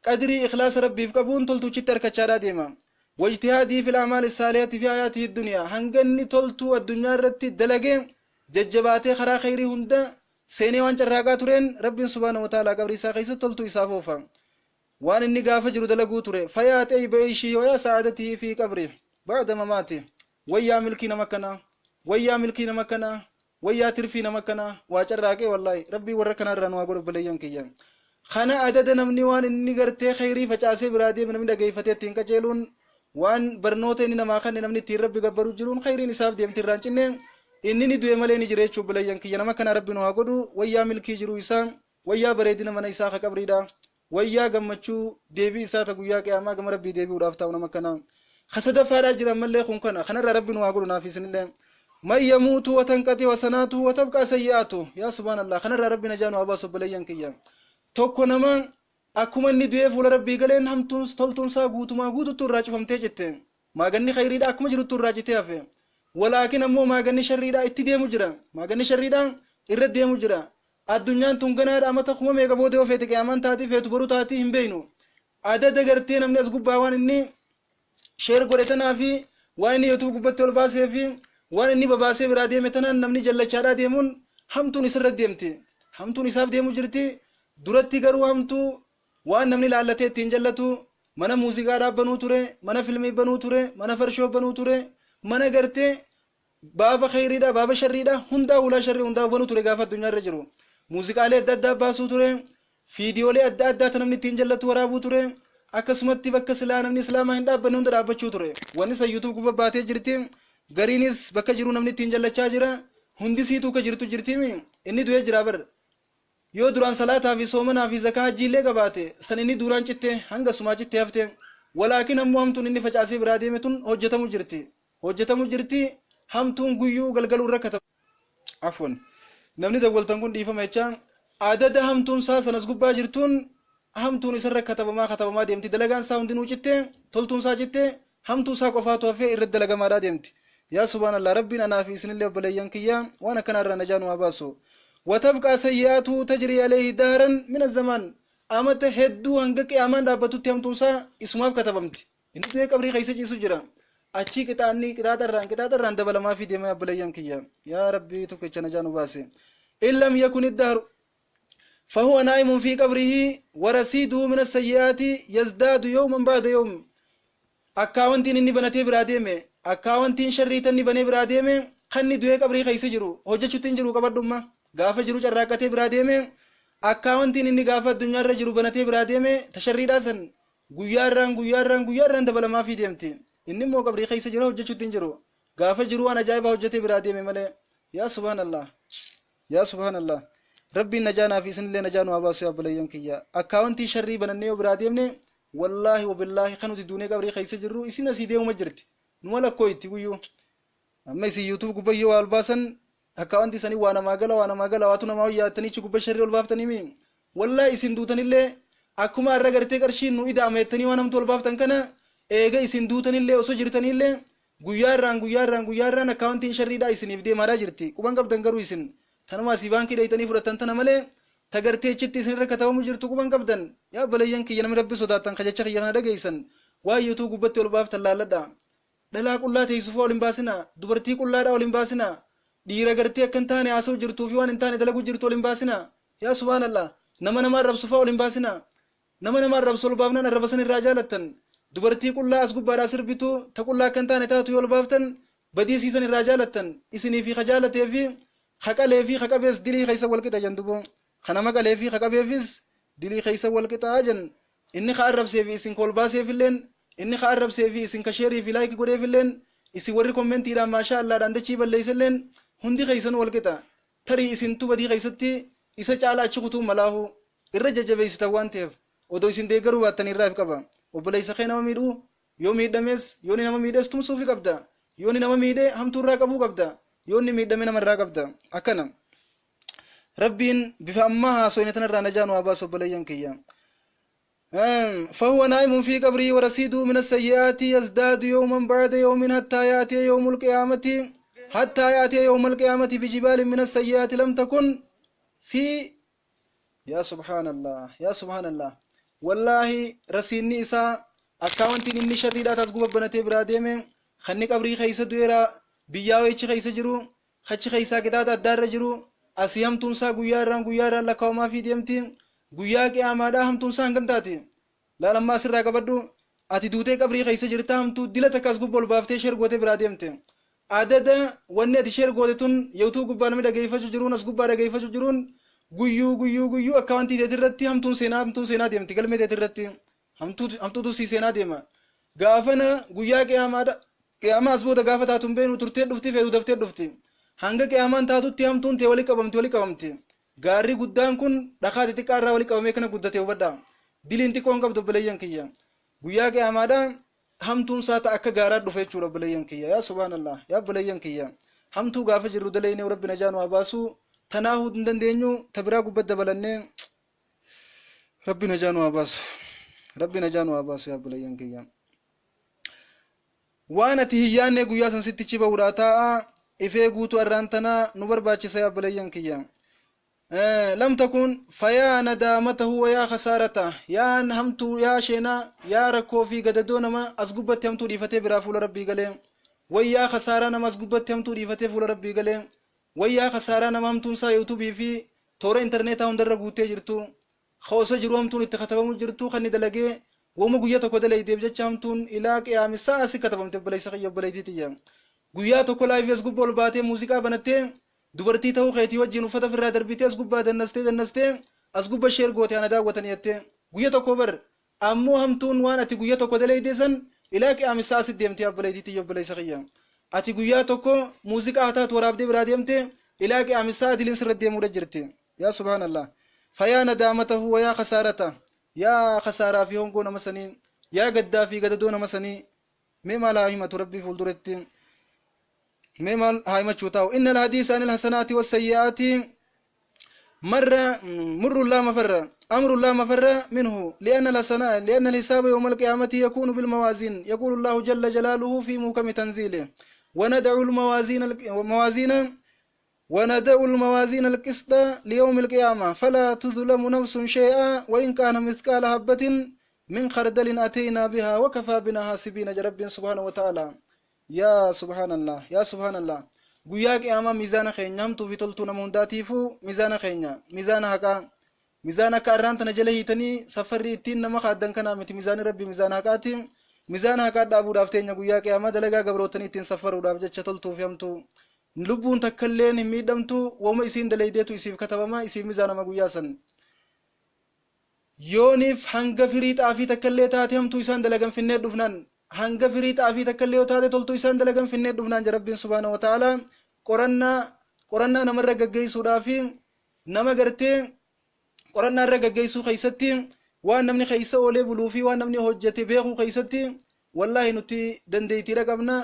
S2: Qadrii ikhlaasa Rabbiif qabuun toltuuchitti harkachaadhaa deema. Wajtihaadii fil a'maali saalihati fi hayaatihi duniyaa, hanga inni toltuu addunyaa irratti dalagee jajjabaatee karaa kheyrii hunda seenee waan carraaqaa tureen, Rabbiin subhaanahu wa ta'aalaa qabrii isaa keessatti toltuu isaaf oofa. Waan inni gaafa jiru dalaguu ture. Fayaa xayyiba eeshii wayaa sa'aadatihi fi qabri ba'da mamaati. Wayyaa milkii nama kanaa, wayyaa milkii nama kanaa, wayyaa tirfii nama kanaa. Waa carraaqee, wallaahi Rabbiin warra kanaa irraa nu haa godhu, obboleeyyan kiyya. Kana adada namni waan inni gartee kheyrii facaasee biraa deeme namni dhageeffatee ittiin qajeeluun, waan barnoota inni namaa kanne namni ittiin Rabbi gabbaru jiruun, kheyriin isaaf deemti irraan cinne. Inni ni du'e malee ni jira jechuu, obboleeyyan kiyya. Nama kanaa Rabbi nu haa godhu. Wayyaa milkii jiruu isaa, wayyaa bareedina mana isaa ka qabriidha, wayyaa gammachuu deebii isaa ta guyyaa qiyaamaa gama Rabbii deebi'uudhaaf taa'u nama kanaa. Ka sadaffaadhaa jira ammallee kun kana kanarraa Rabbi nu haa godhu naaf isinillee. Man yamuutu wa tanqaxi hasanaatuhu wa tabqaa sayyi'aatu. Yaa subhaanallah, kanarraa Rabbi najaa nu haa baasu, obboleeyyan kiyya. Tokko nama akkuma inni du'ee fuula Rabbii galeen hamtuun toltuun isaa guutumaa guututtu irraa cufamtee citte. Maaganni khayriidha akkuma jiruttu irraa citee hafe. Walaakin ammoo maaganni sharriidha itti deemu jira. Maaganni sharriidha irra deemu jira. Addunyaan tun ganaadha, amata kuma meeqa booda yoo feete qiyaamaan taatii, feetu boru taatii, hin beeynu. Adada gartee namni as gubbaa waan inni share godhe tanaa fi waan inni YouTube gubbatti ol baasee fi waan inni babaasee biraa deeme tanaan namni jallachaadhaa deemuun hamtuun isarra deemti. Hamtuun isaaf deemu jirti. Duratti garuu hamtuu waan namni laallatee ittiin jallatu mana muuziqaadhaa banuu ture, mana filmii banuu ture, mana farshoo banuu ture, mana gartee baaba kheyriidha, baaba sharriidha hundaa, hulaa sharrii hundaa banuu ture gaafa addunyaa irra jiru. Muuziqaalee adda addaa baasuu ture, fiidiyoolee adda addaa ta namni ittiin jallatu waraabuu ture, akkasumatti bakka silaa namni islaamaa hin dhaabbanne hunda dhaabbachuu ture. Wanni san YouTube gubba baatee jirti. Gariinis bakka jiru namni ittiin jallachaa jira. Hundi siituu ka jirtu jirtiimi. Inni du'ee jira bar. Yoo duraan salaataa fi soomanaa fi zakaa hajjiillee qabaate, san inni duuraan citte, hanga sumaa citte hafte. Walaakin ammoo hamtuun inni facaasee biraa deeme tun hojjetamu jirti. Hojjetamu jirti, hamtuun guyyuu galgaluu irra katabu. Afwan. Namni dawwaltan kun dhiifama jecha. Adada hamtuun isaa sanas gubbaa jirtuun hamtuun isarra katabamaa katabamaa deemti. Dalagaan isaa hundinuu citte, toltuun isaa citte, hamtuu isaa qofaatu hafee irratti dalagamaadhaa deemti. Yaa subhaanallah, Rabbiin anaa fi isinillee, obboleeyyan kiyya, waan akkanaa irraa najaa nu haa baasu. Watabqaa sayyi'aatu tajrii alayhi dahran min azzamaan. Amata hedduu hanga qiyaamaan dhaabbatutti hamtuun isaa isumaaf katabamti. Inni du'ee qabrii keessa ciisu jira. Achii qixaanni qixaaxa irraan qixaaxa irraan dabalamaa fi deema, obboleeyyan kiyya. Yaa Rabbii tokkicha najaa nu baase. In lam yakun iddahru فهو نائم في قبره ورصيده من السيئات يزداد يوما بعد يوم. Akkaawwantiin inni banatee biraa deeme, akkaawwantiin sharrii tanni banee biraa deeme, kan inni du'ee qabrii keessa jiru hojjechuutti hin jiru qabadhumma. Gaafa jiru carraaqqatee biraa deeme. Akkaawwantiin inni gaafa addunyaarra jiru banatee biraa deeme ta sharriidhaa san guyyaarraan guyyaarraan guyyaarraan dabalamaafii deemti. Inni immoo qabrii keessa jira, hojjechuutti hin jiru. Gaafa jiru waan ajaa'ibaa hojjetee biraa deeme malee. Yaa subhaanallah, yaa subhaanallah, Rabbiin najaa fi isinillee najaa nu haa baasu, yaa obboleeyyan kiyya. Akkaawwantii sharrii banannee yoo biraa deemne, wallaahi wabillaahi, kan nuti duunee qabrii keessa jirru isin asii deemuma jirti, numa lakkoo itti guyyuu. Amma isin YouTube gubbayyoo waa ol baasan, akkaawwantii sanii waa namaa gala, waa namaa gala, waatu namaa hoyyaattanii achi gubba sharrii ol baaftanii mi. Wallaahi isin duutanillee akkuma har'a gartee qarshiin nu ida'ama jettanii waan hamtuu ol baaftan kana, eega isin duutanillee osoo jirtanillee guyyaa irraan guyyaa irraan guyyaa irraan akkaawwantiin sharriidhaa isiniif deemaadhaa jirti. Quban qabdan garuu isin tanuma asii baankii dheeytanii fudhattan tana malee tagartee achitti isin irra katabamu jirtu quban qabdan. Yaa obboleeyyan kiyya, namni Rabbi sodaattan kajacha kiyya kana dhageessan, waan YouTube gubbatti ol baaftan laalladha. Dhalaa qullaa teessufaa ol hin baasinaa, dubartii qullaadhaa ol hin baasinaa, dhiira gartee akka hin taane haasa'u jirtuu fi waan hin taane dalaguu jirtu ol hin baasinaa. Yaa subhaanallah, nama nama arrabsufaa ol hin baasinaa. Nama nama arrabsu ol baafnaan arraba san irraa jaalattan. Dubartii qullaa as gubbaadhaa sirbitu ta qullaa akka hin taane taatu yoo ol baaftan badii siisan irraa jaalattan. Isinii fi ka jaalatee fi ka qalee fi ka qabees dilii keessa wal qixa jan duboo. Ka nama qalee fi ka qabeefis dilii keessa wal qixaa jan. Inni ka arrabsee fi isin ka ol baaseefilleen, inni ka arrabsee fi isin ka share fi like godheefilleen, isin warri kommentiidhaan maashaa allaadhaan dachii balleesselleen, hundi keessanuu wal qixa. Tarii isintu badii keessatti isa caala achi kutuun malaahu irra jajjabeessitan waan ta'eef odoo isin deeggaruu baattan irraa if qaba. Obboleessa kee nama miidhuu yoo miidhames, yoo inni nama miidhes tumsuufi qabda. Yoo inni nama miidhe hamtuu irraa qabuu qabda. Yoo inni miidhame nama irraa qabda. Akkana. Rabbiin bifa ammaa haasoyne tanarraa najaa nu haa baasu, obboleeyyan kiyya. فهو نائم في قبره ورصيده من السيئات يزداد يوما بعد يوم حتى يأتي يوم القيامة، حتى يأتي يوم القيامة بجبال من السيئات لم تكن في. يا سبحان الله، يا سبحان الله، والله رصيدni isaa Akkaawuntiin inni sharriidhaa taas guba banatee biraa deeme, kanni qabrii keessa du'eera, biyyaa wayichi keessa jiru, kachi keessaa qixaaxa addaa irra jiru, asii hamtuunsaa guyyaa irraan guyyaa irraan lakkaa'amaa fi deemti. Guyyaa qiyaamaadhaa hamtuunsaa hangam taati? Laal, ammaa asirraa qabadhu. Ati duutee qabrii keessa jirta, hamtuu dila takka as gubba ol baaftee share gootee biraa deemte. Adada wanni ati share goote tun yootuu gubbaa namni dhageeffachuu jiruun, as gubbaa dhageeffachuu jiruun, guyyuu guyyuu guyyuu akka wanti teeti irratti hamtuun seenaa, hamtuun seenaa deemti. Galmee teeti irratti hamtuutu sii seenaa deema. Gaafana guyyaa qiyaamaadha, qiyaamaa as booda gaafa taatu hin beeknu, turtee dhufti, feetu daftee dhufti. Hanga qiyaamaan taatutti hamtuun tee wali qabamti, wali qabamti. Gaarri guddaan kun dhakaa xixiqqaa irraa wali qabamee kana guddate, hubadhaa. Diliin xiqqoo hin qabdu, obboleeyyan kiyya. Guyyaa qiyaamaadha hamtuun isaa ta'a akka gaaraa dhufe jechuudha, obboleeyyan kiyya. Yaa subhaanallah, yaa obboleeyyan kiyya, hamtuu gaafa jirru dalaynee Rabbi najaa nu haa baasu. Tanaahuu hin dandeenyu, ta biraa gubbat dabalannee. Rabbi najaa nu haa baasu, Rabbi najaa nu haa baasu. Yaa obboleeyyan kiyya, waan ati hin yaanne guyyaa san sitti chibahuudhaa taa'a. Ifee guutuu arraan tanaa nu barbaachisa, yaa obboleeyyan kiyya. لم تكن فيا ندامته ويا خسارته. Yaa hamtuu, yaa sheenaa, yaa rakkoo fi gadadoo nama as gubbatti hamtuu dhiifatee biraa fuula Rabbii galee. Wayyaa khasaaraa nama as gubbatti hamtuu dhiifatee fuula Rabbii galee. Wayyaa khasaaraa nama hamtuun isaa yuutuubii fi toora intarneetaa hundarra guutee jirtu, ka osoo jiru hamtuun itti katabamu jirtu, kan inni dalagee wama guyyaa tokko dalaydeef jecha hamtuun ilaa qiyaami sa'a si katabamte. Obboleessa kiyya, obboleettii tiyya, guyyaa tokko live as gubbaa ol baatee muuziqaa banattee, dubartii ta'uu keetii wajjin uffata ofirraa darbitee, as gubbaa dannastee dannastee, as gubba share goote, ana daawwatanii jettee, guyya tokko bar. Ammoo hamtuun waan ati guyya tokko dalayde san ilaa qiyaami sa'a si deemtee. Obboleettii tiyya, obboleessa kiyya, ati guyyaa tokko muuziqaa haa taatu waraabdee biraa deemte, ilaa qiyaami sa'a diliin sirra deemuudha jirti. Yaa subhaanallah, فيا ندامته ويا خسارته. Yaa khasaaraa fi hongoo nama sanii, yaa gaddaa fi gadadoo nama sanii. Mee maal haa himatu Rabbii fuulduratti? Mee maal haa himachuu taa'u? إن الحديث عن الحسنات والسيئات مر مر لا مفر، أمر لا مفر منه، لأن الحسنات، لأن الحساب يوم القيامة يكون بالموازين. يقول الله جل جلاله في محكم تنزيله: وندع الموازين موازين وندع الموازين القسط ليوم القيامة فلا تظلم نفس شيئا وإن كان مثقال حبة من خردل أتينا بها وكفى بنا حاسبين. رب سبحانه وتعالى. يا سبحان الله، يا سبحان الله. Guyyaa qiyaamaa miizaana keenya, hamtuu fi toltuu nama hundaatiifuu miizaana keenya, miizaana haqaa, miizaana akka arraan tana jala hiitanii safarri ittiin nama kaaddan kanaa miti. Miizaanni Rabbi miizaana haqaati. Miizaana haqaa dhaabuudhaaf teenya guyyaa qiyaamaa, dalagaa gabrootanii ittiin safaruudhaaf jecha toltuu fi hamtuu. Lubbuun takkalleen hin miidhamtu, wama isiin dalaydeetu isiif katabama, isiif miizaanama guyyaa san. Yooniif hanga firii xaafii takkallee taate hamtuu isaan dalagan finnee dhufnaan, hanga firii xaafii takkallee yoo taate toltuu isaan dalagan finnee dhufnaan jedha Rabbiin سبحانه وتعالى. Qorannaa namarra gaggeessuudhaa fi nama gartee qorannaa irra gaggeessuu keessatti, waan namni keessa oolee buluu fi waan namni hojjete beekuu keessatti, wallaahi nuti dandeettiidha qabna.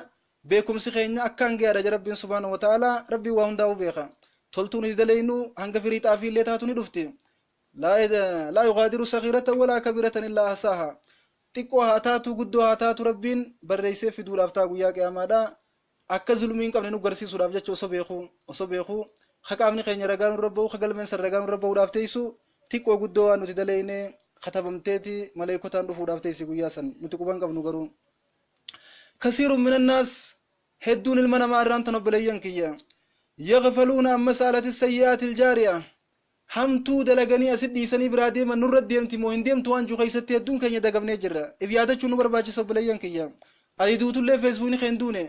S2: Beekumsi keenya akkaan gahaadha jedha Rabbiin سبحانه وتعالى. Rabbiin waa hundaa'uu beeka. Toltuu nuti dalaynu hanga firii xaafii illee taatu ni dhufti. لا يغادر صغيرة ولا كبيرة إلا أحصاها. Xiqqoo haa taatu, guddoo haa taatu, Rabbiin barreessee fiduudhaaf taa guyyaa qiyaamaadha. Akka zulmii hin qabne nu garsiisuudhaaf jecha, osoo beekuu haqaamni keenya ragaa nurra bahu, ka galmeen san ragaa nurra bahuudhaaf teessu, xiqqoo guddoo waan nuti dalayne katabamteeti maleekotaan dhufuudhaaf teessi guyyaa san, nuti quban qabnu garuu. كثير من الناس, hedduun ilma namaa irraan tan, obboleeyyan kiyya, يغفلون عن مسألة السيئات الجارية. Hamtuu dalaganii asit dhiisanii biraa deeman nurra deemti moo hin deemtu waan jiru keessatti hedduun keenya dagamnee jirra. If yaadachuu nu barbaachisa, obboleeyyan kiyya. Ati duutullee feesbuukni kee hin duune.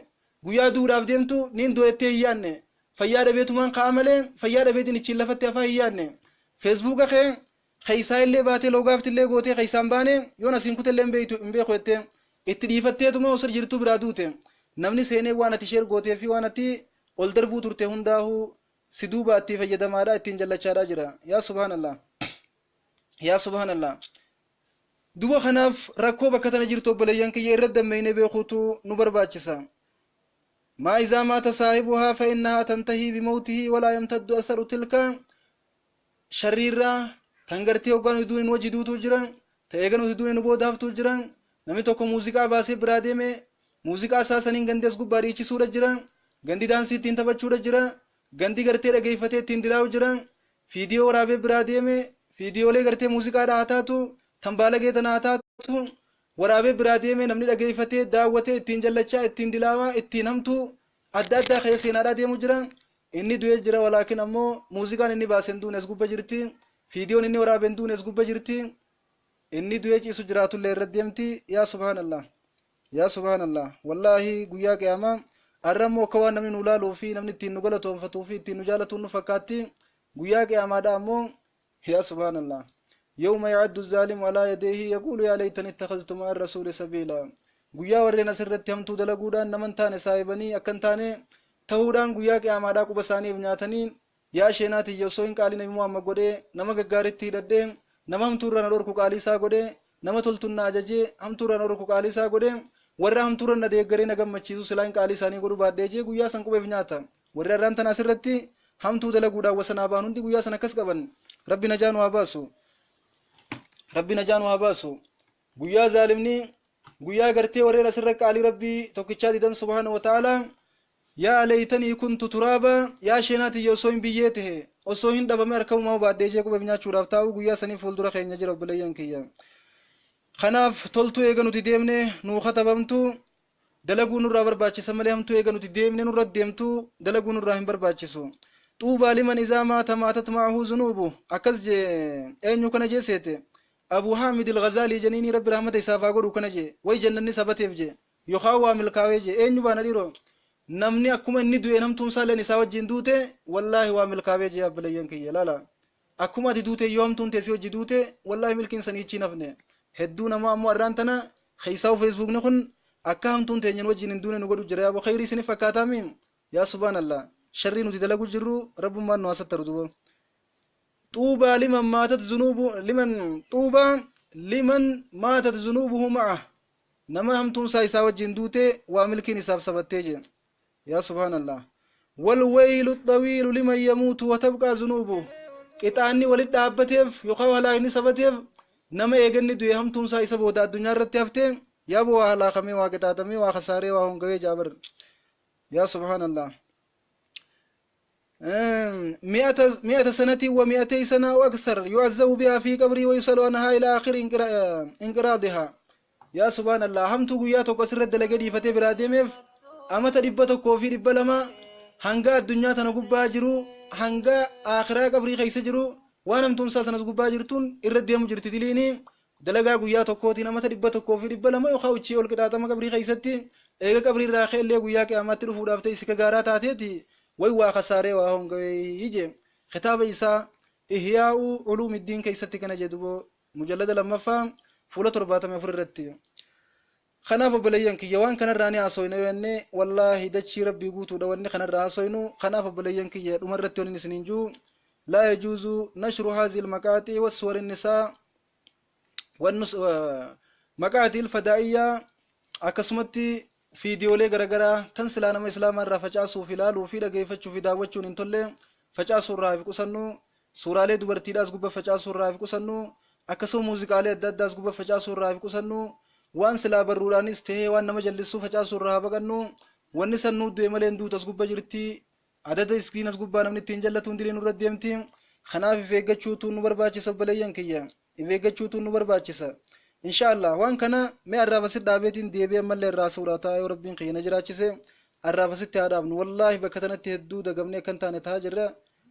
S2: Guyyaa duudhaaf deemtu niin du'ettee hin yaadne. Fayyaa dhabeetumaan ka'a malee fayyaa dhabeetiin ichiin lafatti hafaa hin yaadne. Feesbuuka kee keeysaa illee baatee loogaaftillee gootee keeysaan baane, yoon asiin kutellee hin beeku jettee itti dhiifatteetuma osoo jirtuu biraa duute. Namni seenee waan ati share gootee fi waan ati ol darbuu turte hundaa'uu si duuba itti fayyadamaadha, ittiin jallachaadha jira. Yaa subhaanallah, yaa subhaanallah. Duba kanaaf rakkoo bakka tana jirtu, obboleeyyan kiyya, irra dammeeyne beekuutu nu barbaachisa. ما إذا مات صاحبها فإنها تنتهي بموته ولا يمتد أثر تلك. Sharriirraa tan gartee hoggaan nuti duune wajji duutuu jira, ta eega nuti duune nu booda haftuu jira. Namni tokko muuziqaa baasee biraa deeme, muuziqaa isaa saniin gandi as gubbaa dhiichisuudha jira, gandi daansii ittiin taphachuudha jira, gandi gartee dhageeffatee ittiin dilaa'u jira. Fiidiyoo waraabee biraa deeme, fiidiyoolee gartee muuziqaadha haa taatu, tan baalagee tana haa taatu. Waraabee biraa deemee namni dhageeffatee daawwatee ittiin jallachaa, ittiin dilaawaa, ittiin hamtuu adda addaa keessa seenaadhaa deemu jira. Inni du'ee jira, walaakin ammoo muuziqaan inni baase hin duune, as gubba jirti. Fiidiyoon inni waraabee hin duune, as gubba jirti. Inni du'ee ciisu jiraatullee irra deemti. Yaa subhaanallah, yaa subhaanallah, wallaahi guyyaa qiyaamaa arra immoo akka waan namni nu laaluu fi namni ittiin nu galatoonfatuu fi ittiin nu jaalatuun nu fakkaatti. Guyyaa qiyaamaadha ammoo, yaa subhaanallah, yawma ya'addu zaalimu alaa yadayhi yaquulu yaa laytani ittakhaztu ma'a rasuuli sabiila. Guyyaa warreen asirratti hamtuu dalaguudhaan nama hin taane saahibanii akka hin taane tahuudhaan guyyaa qiyaamaadhaa quba isaaniif nyaatanii, yaa sheenaa tiyya, osoo hin qaalii Nabi Muhammad godhee nama gaggaaritti hidhadhee, nama hamtuurraa na dhorku qaalii isaa godhee, nama toltun na ajajee hamtuurraa na dhorku qaalii isaa godhee, warra hamtuurra na deeggaree na gammachiisu silaa hin qaalii isaanii godhu baadhee jee guyyaa san qubeef nyaata. Warri har'aan tana asirratti hamtuu dalaguudhaan wasanaa ba'an hundi guyyaa san akkas qaban. Rabbi najaa nu haa baasu, Rabbi najaa nu haa baasu. Guyyaa zaalimni, guyyaa gartee warreen asirra qaalii Rabbii tokkichaa didan subhaana wa ta'ala, yaa leeytanii kuntu turaaba, yaa sheenaa tiyya, osoo hin biyyee tahe, osoo hin dhabame harkamumaa baadhee jee qubeef nyaachuudhaaf taa'u guyyaa sanii fuuldura keenya jira, obboleeyyan kiyya. Kanaaf toltuu eega nuti deemne nuu katabamtu dalaguu nurraa barbaachisa malee hamtuu eega nuti deemne nurra deemtu dalaguu nurraa hin barbaachisu. Xuubaa liman izaa maata maatat ma'ahu zunuubu. Akkas jee. Eenyu kana jee seete? Abu Haamid al-Ghazaalii janiinii, Rabbi rahmata isaaf haa godhu. Kana jee: way jannanni sabateef jee, yookaan waa milkaawee jee. Eenyu baana dhiiroo? Namni akkuma inni du'een hamtuun isaalleen isaa wajjin duute, wallaahi waa milkaawee jee. Abbilayyan kiyya, laala, akkuma ati duute yoo hamtuun teessii wajji duute, wallaahi milkiin sanii ichiin hafne. Hedduu namaa ammoo arraan tana keessaa'u Feesbuukni kun akka hamtuun teenyan wajjin hin duune nu godhu jira. Yaaboo, khayrii isinif fakkaataami? Yaa subhaanallah, sharrii nuti dalagu jirru Rabbummaan nu haa sattaru duba. Xuubaa liman maatat zunuubu liman, xuubaa liman maatat zunuubuhu ma'a, nama hamtuun isaa isaa wajjin duute waa milkiin isaaf sabattee jee. Yaa subhaanallah. Wal waylu xawiilu liman yamuutu wa tabqaa zunuubu, qixaanni walit dhaabbateef yookaan halaakni sabateef nama eeganni du'e hamtuun isaa isa booda addunyaa irratti haftee. Yaaboo, waa halaakamee, waa qixaaxamee, waa kasaaree, waa hongawee jaabar. Yaa subhaanallah. مئة سنة ومئتي سنة وأكثر يعذب بها في قبره ويسأل عنها إلى آخر انقراضها. يا سبحان الله، hamtuu guyyaa tokko asirratti dalagee dhiifatee biraa deemeef amata 100 fi 200 hanga addunyaa tana gubbaa jiru, hanga akhiraa qabrii keessa jiru, waan hamtuun isaa sanas gubbaa jirtuun irra deemu jirti. Diliini dalagaa guyyaa tokkootiin amata 100 fi 200 yookaan uchii ol qixaaxama qabrii keessatti. Eega qabrii irraa ka'ellee guyyaa qiyaamaatti dhufuudhaaf ta'e sika gaaraa taateeti. Way waa kasaaree, waa hongawee je. Kitaaba isaa Ihyaa'u Culuumiddiin keessatti kana jedhu, mujallada lammaffaa, fuula 74 irratti. Kanaaf obboleeyyan kiyya, waan kanarraa ni haasoyna yoo jenne, wallaahi dachii Rabbii guutuudha wanni kanarraa haasoynu. Kanaaf obboleeyyan kiyya, dhuma irratti waniin isiniin jiru, laa yajuuzu nashru haazil maqaaxi wassuwar nisaa maqaaxi ilfadaa'iyyaa, akkasumatti fiidiyoolee garagaraa tan silaa nama islaamaa irraa facaasuuf, ilaaluu fi dhageeffachuu fi daawwachuun hin tolle facaasuu irraa fi qusannu, suuraalee dubartiidhaas gubba facaasuu irraa fi qusannu, akkasuma muuziqaalee adda addaas gubba facaasuu irraa fi qusannu, waan silaa barruudhaanis tahee waan nama jallisuu facaasuu irraa haa baqannu. Wanni san nuu du'e malee hin duutu, as gubba jirti. Adada iskiin as gubbaa namni ittiin jallatu hundi nurra deemti. Kanaaf if eeggachuutu nu barbaachisa, obboleeyyan kiyya, if eeggachuutu nu barbaachisa. Insha Allah, waan kana mee arraaf asitti dhaabeetiin deebi'ee ammallee irraa suuraa ta'a yoo Rabbiin kiyya na jiraachise. Arraaf asitti haa dhaabnu. Wallaahi bakka tanatti hedduu dagamnee akkan taane tahaa jirra.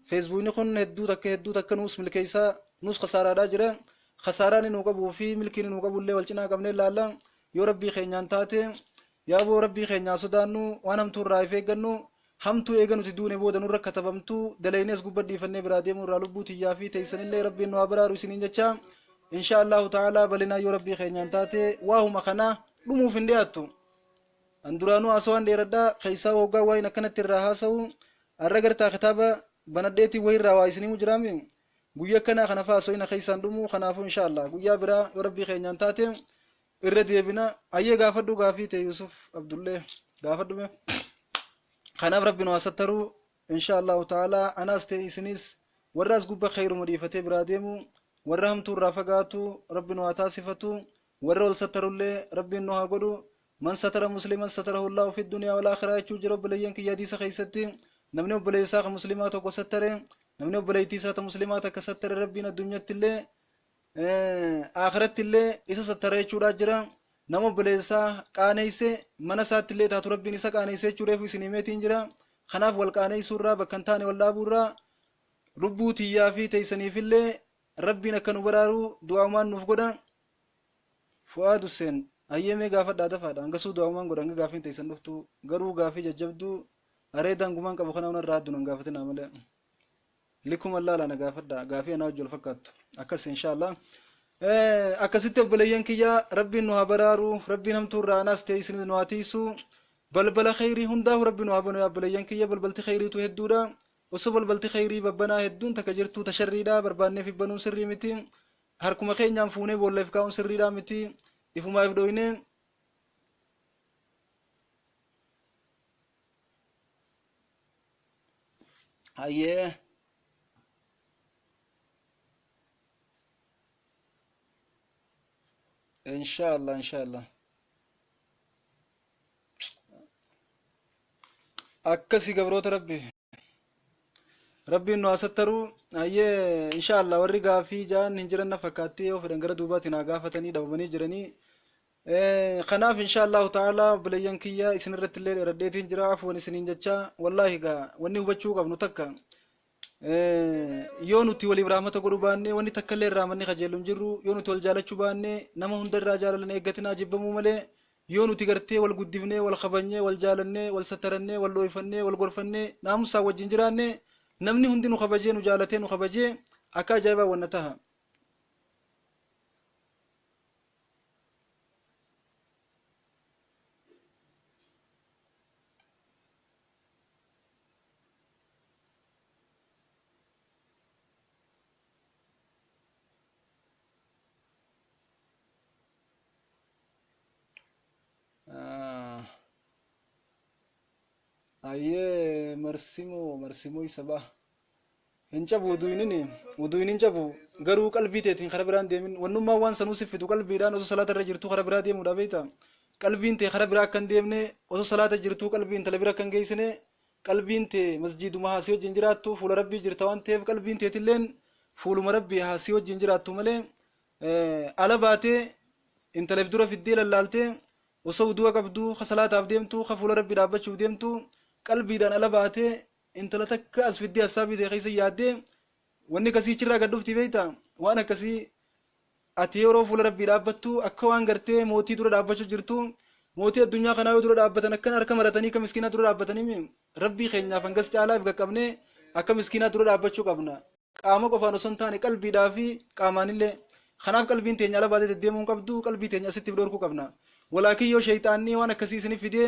S2: Feesbuukni kun hedduu takka hedduu takka nuus milkeessaa nuus kasaaraadhaa jira. Kasaaraan inni nuu qabuu fi milkiin nuu qabullee wal cinaa qabnee ilaalla yoo Rabbii keenyaan taate. Yaaboo, Rabbii keenyaa sodaannu, waan hamtuu irraa if eeggannu. Hamtuu eega nuti duune booda nurra katabamtu daleynees gubba dhiifannee biraa deemuu irraa lubbuu tiyyaa fi teessanillee Rabbiin nu haa baraaru isiniin jecha. Insha Allahu ta'ala, balinaa yoo Rabbii keenyaan taate waahuma kana dhumuuf hin dhiyaattu. An duraanuu haasawaan dheeradhaa, keessaa waggaa waan akkanatti irraa haasa'u arra gartaa kitaaba banadheetii wayirraa waa isinii mujiraami. Guyyaa akkanaa kana faa so'ina keessaan dhumu. Kanaafuu insha Allah guyyaa biraa yoo Rabbii keenyaan taate irra deebina. Ayyee, gaafadhu gaafii ta'e. Yusuf Abdullee, gaafadhu mee. Kanaaf Rabbi nu haa sattaruu insha Allahu ta'ala. Anaas ta'e isinis warra as gubba khayruma dhiifatee biraa deemu, warra hamtuu irraa fagaatu Rabbi nu haa taasifatu. Warra ol sattarullee Rabbiin nu haa godhu. Man satara musliman satarahu Allahu fi dunyaa wal aakhira jechuu jira, obboleeyyan kiyya, hadiisa keessatti. Namni obboleessaa ka muslimaa tokko sattare, namni obboleettii isaa ta muslimaa takka sattare, Rabbiin addunyaatti illee akhiratti illee isa sattara jechuudha jira. Nama obboleessa isaa qaaneyse mana isaatti illee taatu Rabbiin isa qaaneyse jechuu reefu isin himeetiin jira. Kanaaf wal qaaneysuu irraa bakka hin taane wal dhaabuu irraa lubbuu tiyyaa fi teeysaniifillee Rabbiin akka nu baraaru du'aa'umaan nuuf godha. Fu'aad Husseen hayyee mee gaafadhaa dafaadha hangasuu du'aa'umaan godha hanga gaafiin teeysan dhuftu garuu gaafii jajjabduu areeda hangumaan qabu kana narraa haddu nan gaafatinaa malee likuman laalaa na gaafadhaa gaafii anaa wajji wal fakkaattu akkas inshaallah akkasitti obboleeyyan kiyya Rabbiin nu haa baraaru Rabbiin hamtuu irraa anaas ta'e isin nu haa tiisu balbala kheyrii hundaafu Rabbi nu haa banu yaa obboleeyyan kiyya balbalti kheyriitu hedduudha osoo balbalti kheyrii babbanaa hedduun takka jirtuu ta sharriidha barbaanneef banuun sirrii miti harkuma keenyaan fuunee boolla if kaa'uun sirriidhaa miti ifumaa if dhoynee hayyee inshallah inshallah akkasi gabroota rabbi Rabbiin nu haa sattaru. Hayyee inshallah warri gaafii ja'an hin jiran na fakkaatti yoo fedhan gara duubaatiin haa gaafatanii dhabamanii jiranii. Kanaaf inshallahu ta'ala obboleeyyan kiyya isin irratti illee dheeradheetiin jira afuwan isiniin jecha wallaahi gaa wanni hubachuu qabnu takka yoo nuti waliif rahmata godhuu baanne wanni takka illee irraa manni kajeellu hin jirru yoo nuti wal jaalachuu baanne nama hunda irraa jaalalan eeggatinaa jibbamuu malee Yoo nuti gartee wal guddifnee, wal kabajnee, wal jaalannee, wal sattarannee, wal dhooyfannee, wal gorfannee, naamusaan wajjin jiraanne, namni hundi nu kabajee, nu jaalatee, nu kabajee akka ajaa'ibaa wanna taha. Ayyee marsimoo marsimoo isa ba'a. Hin cabu wuduunini wuduun hin cabu garuu qalbii teetiin kara biraan deemin wannummaan waan sanuu si fidu qalbiidhaan osoo salaata irra jirtuu kara biraa deemuudha beekta qalbiin tee kara biraa akka hin deemne osoo salaata jirtuu qalbii intala bira akka hin geessine qalbiin tee masjiiduma haa si wajjin jiraattu fuula rabbii jirta waan ta'eef qalbiin teetilleen fuuluma rabbii haa si wajjin jiraattu malee ala baatee intala if dura fiddee lallaaltee osoo wudu'a qabduu ka salaataaf deemtu ka fuula rabbii dhaabbachuuf deemtu qalbiidhaan ala baatee intala takka as fiddee hassaabii ta'e keessa yaaddee wanni akkasii achirraa gad dhufti beekta waan akkasii ati yeroo fuula rabbii dhaabbattu akka waan gartee mootii dura dhaabbachuu jirtu mootii addunyaa kanaa yoo dura dhaabbatan akkan harka maratanii akka miskiinaa dura dhaabbatanii rabbii keenyaaf hangas caalaa if qaqqabnee akka miskiinaa dura dhaabbachuu qabna. Qaama qofaan osoo hin taane qalbiidhaa fi qaamaanillee. Kanaaf qalbiin teenya ala baatee deddeemuu hin qabdu, qalbii teenya asitti if dhoorkuu qabna. Walaakin yoo sheyxaanni waan akkasii isinif fidee,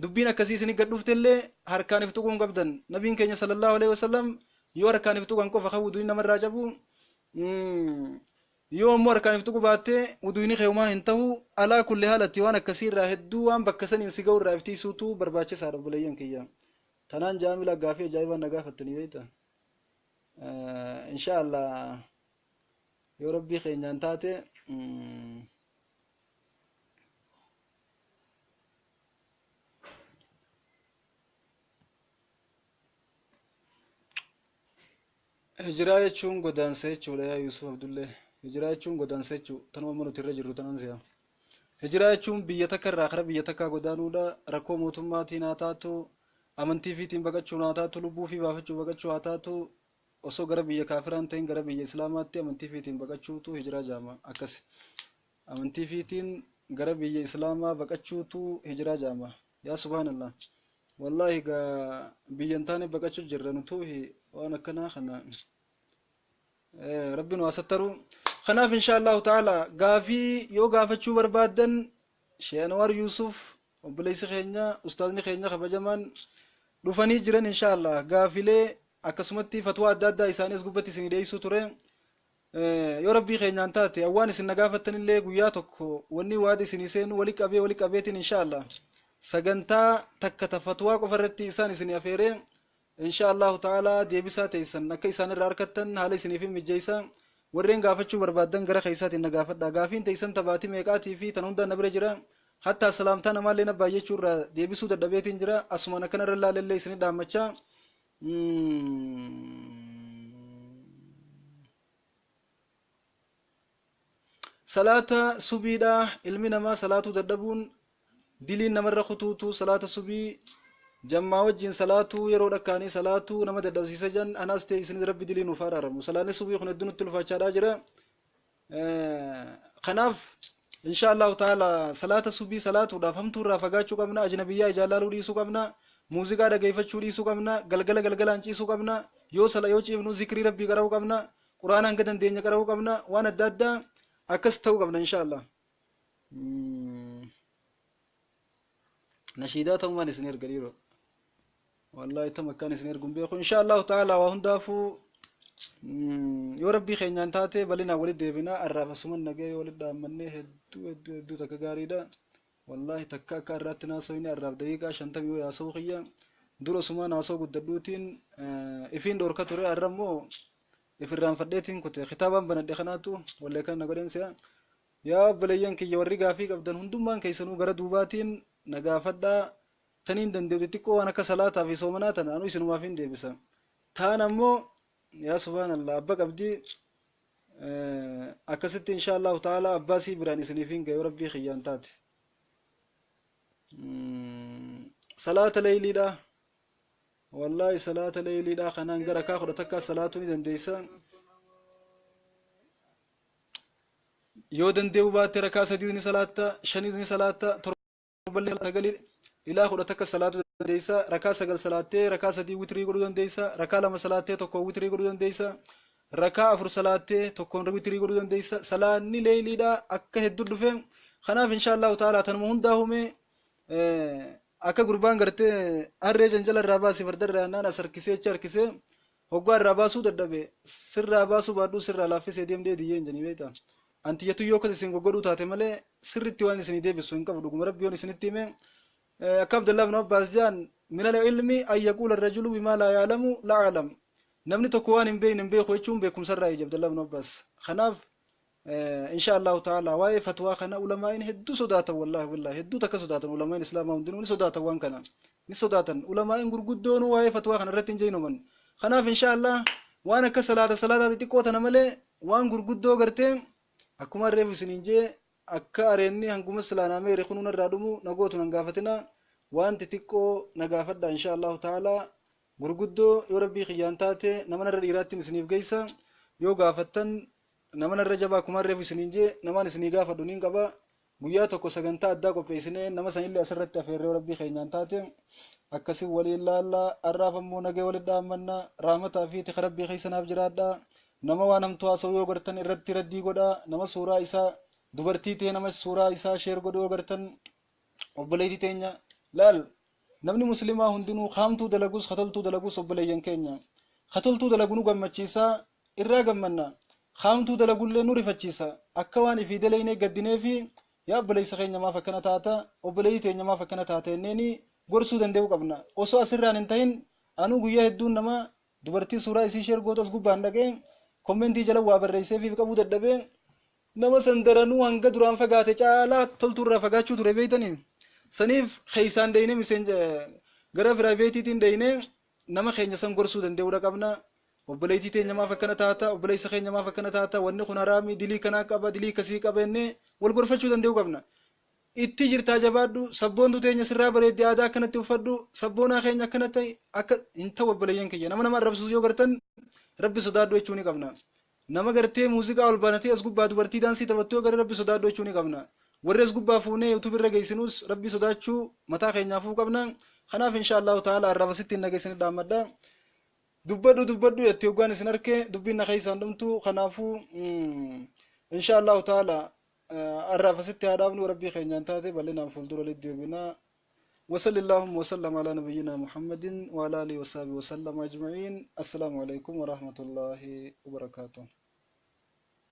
S2: dubbiin akkasii isinit gad dhuftellee harkaan if tuquu hin qabdan. Nabiin keenya sallallaahu aleyhi wasallam yoo harkaan if tuqan qofa kan wuduu'ni namarraa cabu, yoo ammoo harkaan if tuquu baatte wuduu'ni kee homaa hin tahu. Alaa kulli haal ati waan akkasii irraa hedduu waan bakka saniin si gahu irraa if tiiysuutu barbaachisaadha obboleeyyan kiyya. Tanaan jaamila gaafii ajaa'ibaa na gaafattanii beektaa? Insha Allah yoo rabbii keenyaan taate hijiraa jechuun godaansa jechuudha yaa Yuusuf Abdullee. Hijiraa jechuun godaansa jechuu tanuma amma nuti irra jirru tanan si'a. Hijiraa jechuun biyya takka irraa kara biyya takkaa godaanuudha. Rakkoo mootummaatiin haa taatu, amantii fiitiin baqachuun haa taatu, lubbuu fii baafachuu baqachuu haa taatu, osoo gara biyya kaafiraa hin ta'in gara biyya Islaamaatti amantii fiitiin baqachuutu hijiraa jedhama. Akkasi. Amantii fiitiin gara biyya Islaamaa baqachuutu hijiraa jedhama. Yaa subhaanallah. Wallaahi gaa biyya hin taane baqachuu jirra nutuuhi waan akkanaa kana. Rabbi nu haa sattaru. Kanaaf insha Allahu ta'ala gaafii yoo gaafachuu barbaaddan Sheekh Anwaar Yuusuf obboleessi keenya ustaazni keenya kabajamaan dhufanii jiran insha Allah gaafilee akkasumatti fatwaa adda addaa isaanii as gubbatti isinii dhiyeessuu ture. Yoo rabbii keenyaan taate awwaan isin na gaafattanillee guyyaa tokko wanni waada isinii seenu wali qabee wali qabeetiin insha Allah sagantaa takka ta fatwaa qofa irratti isaan isinii afeeree Insha Allahu ta'ala deebisaa teessan akka isaan irraa arkattan haala isiniifin mijjeessa. Warreen gaafachuu barbaaddan gara keessaatiin na gaafadhaa. Gaafiin teessan ta baatii meeqaatii fi tan hundaan na bira jira. Hattaa salaamtaa namaallee na baay'achuu irraa deebisuu dadhabeetiin jira. Asumaan akkana irra laalellee isinit dhaammachaa. Salaata subiidha ilmi namaa salaatuu dadhabuun diliin namarra kutuutu salaata subii jammaa wajjin salaatuu yeroo dhakkaanii salaatuu nama dadhabsiisa jan anaas ta'e isinis rabbi dilii nuuf araaramu. Salaanni subii kun hedduu nutti ulfaachaadhaa jira. Kanaaf insha Allahu ta'ala salaata subii salaatuudhaaf hamtuu irraa fagaachuu qabna, ajnabiyyaa ijaan laaluu dhiisuu qabna, muuziqaa dhageeffachuu dhiisuu qabna, galgala galgalaan ciisuu qabna, yoo sala yoo ciifnu zikrii rabbii qara'uu qabna, quraana hanga dandeenya qara'uu qabna, waan adda addaa akkas ta'uu qabna insha Allah. Nashiidaa ta'umaan isin erga dhiiroo. Wallaahi tam akkaan isin ergu hin beeku. Insha Allahu ta'ala waa hundaafuu yoo rabbii keenyaan taate bal'inaan walitti deebina. Arraaf asuman nagee yoo walitti dhaammannee hedduu hedduu hedduu takka gaariidha. Wallaahi takka akka arraatti naasoyne arraaf daqiiqaa 50 yoo yaasa'uu kiyya dura osumaan haasoo guddadhuutiin ifiin dhoorka ture arra immoo ifirraanfadheetiin kute kitaabaan banadhe kanaatu wallee kana na godheen si'a. Yaa obboleeyyan kiyya warri gaafii qabdan hundummaan keessanuu gara duubaatiin na gaafadhaa taniin danda'u xixiqqoo waan akka salaataa fi soomanaa tana anuu isinumaaf hin deebisa. Taan ammoo yaa subhaanallah abba qabdi akkasitti insha Allahu ta'ala abbaa sii biraan isiniif hin gayu rabbii kiyyaan taate. Salaata leeyliidha. Wallaahi salaata leeyliidha kanaan gara kaa 11 salaatuu ni dandeessa. Yoo danda'uu baatte rakaa sadii ni salaatta, shanis ni salaatta, torballee sagalii ilaa 11 salaatuu dandeessa. Rakaa sagal salaattee rakaa sadii witrii godhuu dandeessa. Rakaa lama salaattee tokkoon witrii godhuu dandeessa. Rakaa afur salaattee tokkoon witrii godhuu dandeessa. Salaanni leeyliidha akka hedduu dhufe. Kanaaf insha Allahu ta'ala tanuma hundaa humee akka gurbaan gartee harree janjala irraa baase farda irraa naan as harkisee achi harkisee Hoggaa irraa baasuu dadhabe sirraa baasuu baadhuu sirraa laaffisee deem dheedii jeen janii beektaa. An tiyya yoo akkas isin goggodhuu taate malee sirritti waan isinii deebisu hin qabu dhuguma rabbi yoon isinitti hime akka Abdullah ibn Abbaas jaan min al-ilmi an yaquula ar-rajulu bimaa laa ya'lamu la a'lam namni tokko waan hin beekne hin beeku jechuun beekumsarraa ija Abdullah ibn Abbaas kanaaf insha Allahu ta'ala waa'ee fatwaa kana ulamaa'in hedduu sodaatan wallaahi billahi hedduu takka sodaatan ulamaa'in islaamaa hundinuu ni sodaatan waan kana ni sodaatan ulamaa'in gurguddoonuu waa'ee fatwaa kana irratti hin jeynoman kanaaf insha Allah waan akka salaata salaataa xixiqqoo tana malee waan gurguddoo gartee akkuma reefu isiniin jee akka areenni hanguma silaa naa meeri kunuu narraa dhumu na gootu nan gaafatina waan xixiqqoo na gaafadha insha Allahu ta'ala gurguddoo yoo rabbii kiyyaan taate nama narra dhiiraattiin isiniif geessa yoo gaafattan Nama narra jabaa akkumaan reefu isiniin jee namaan isinii gaafadhu niin qaba. Guyyaa tokko sagantaa addaa qopheessinee nama sanillee asirratti afeerree rabbii keenyaan taate akkasin waliin laalla. Har'aaf ammoo nagee walitti dhaammanna. Rahmataa fi tika rabbii keessa naaf jiraadha. Nama waan hamtuu haasa'u yoo gartan irratti raddii godha. Nama suuraa isaa dubartii ta'e nama suuraa isaa sheer godhu yoo gartan obboleettii teenya laal namni muslimaa hundinuu haamtuu dalagus katoltuu dalagus obboleeyyan keenya katoltuu dalagu nu gammachiisa irraa gammanna haamtuu dalagullee nu rifachiisa akka waan ifii dalaynee gaddineefi yaa obboleessa keenya maaf akkana taata obboleettii teenya maaf akkana taata jenneeni gorsuu danda'uu qabna osoo asirraan hin tahin anuu guyyaa hedduun nama dubartii suuraa isii sheer gootu as gubbaan dhaqee kommentii jala waa barreesseefiif qabuu dadhabee Nama san daranuu hanga duraan fagaate caalaa toltuu irraa fagaachuu ture beeytanii. Saniif keeysaan deeynee miseen gara piraayiveetiitiin deeynee nama keenya san gorsuu danda'uudha qabna. Obboleettii teenya maaf akkana taata, obboleessa keenya maaf akkana taata, wanni kun haraami, dilii kanaa qaba, dilii akkasii qaba jennee wal gorfachuu danda'uu qabna. Itti jirtaa jabaadhu, sabboontuu teenya sirraa bareeddi aadaa akkanatti uffadhu, sabboonaa keenya akkana ta'i, akka hin ta'u obboleeyyan kiyya. Nama nama arrabsiisu yoo gartan rabbi sodaadhu jechuu ni qabna. Nama gartee muuziqaa ol banatee as gubbaa dubartii daansii taphattu yoo garee rabbi sodaadhu jechuu ni qabna. Warri as gubbaa fuunee YouTube irra geessinus rabbi sodaachuu mataa keenyaafuu qabna. Kanaaf insha Allahu ta'ala arraaf asitti hin nageessini dhaammadha. Dubbadhu dubbadhu jetti hoggaan isin arke dubbiin na keessaan dhumtu kanaafuu insha Allahu ta'ala arraaf asitti haa dhaabnu rabbii keenyaan taate bal'inaan fuuldura deebina. وصلى اللهم وسلم على نبينا محمد وعلى آله وصحبه وسلم أجمعين السلام عليكم ورحمة الله وبركاته.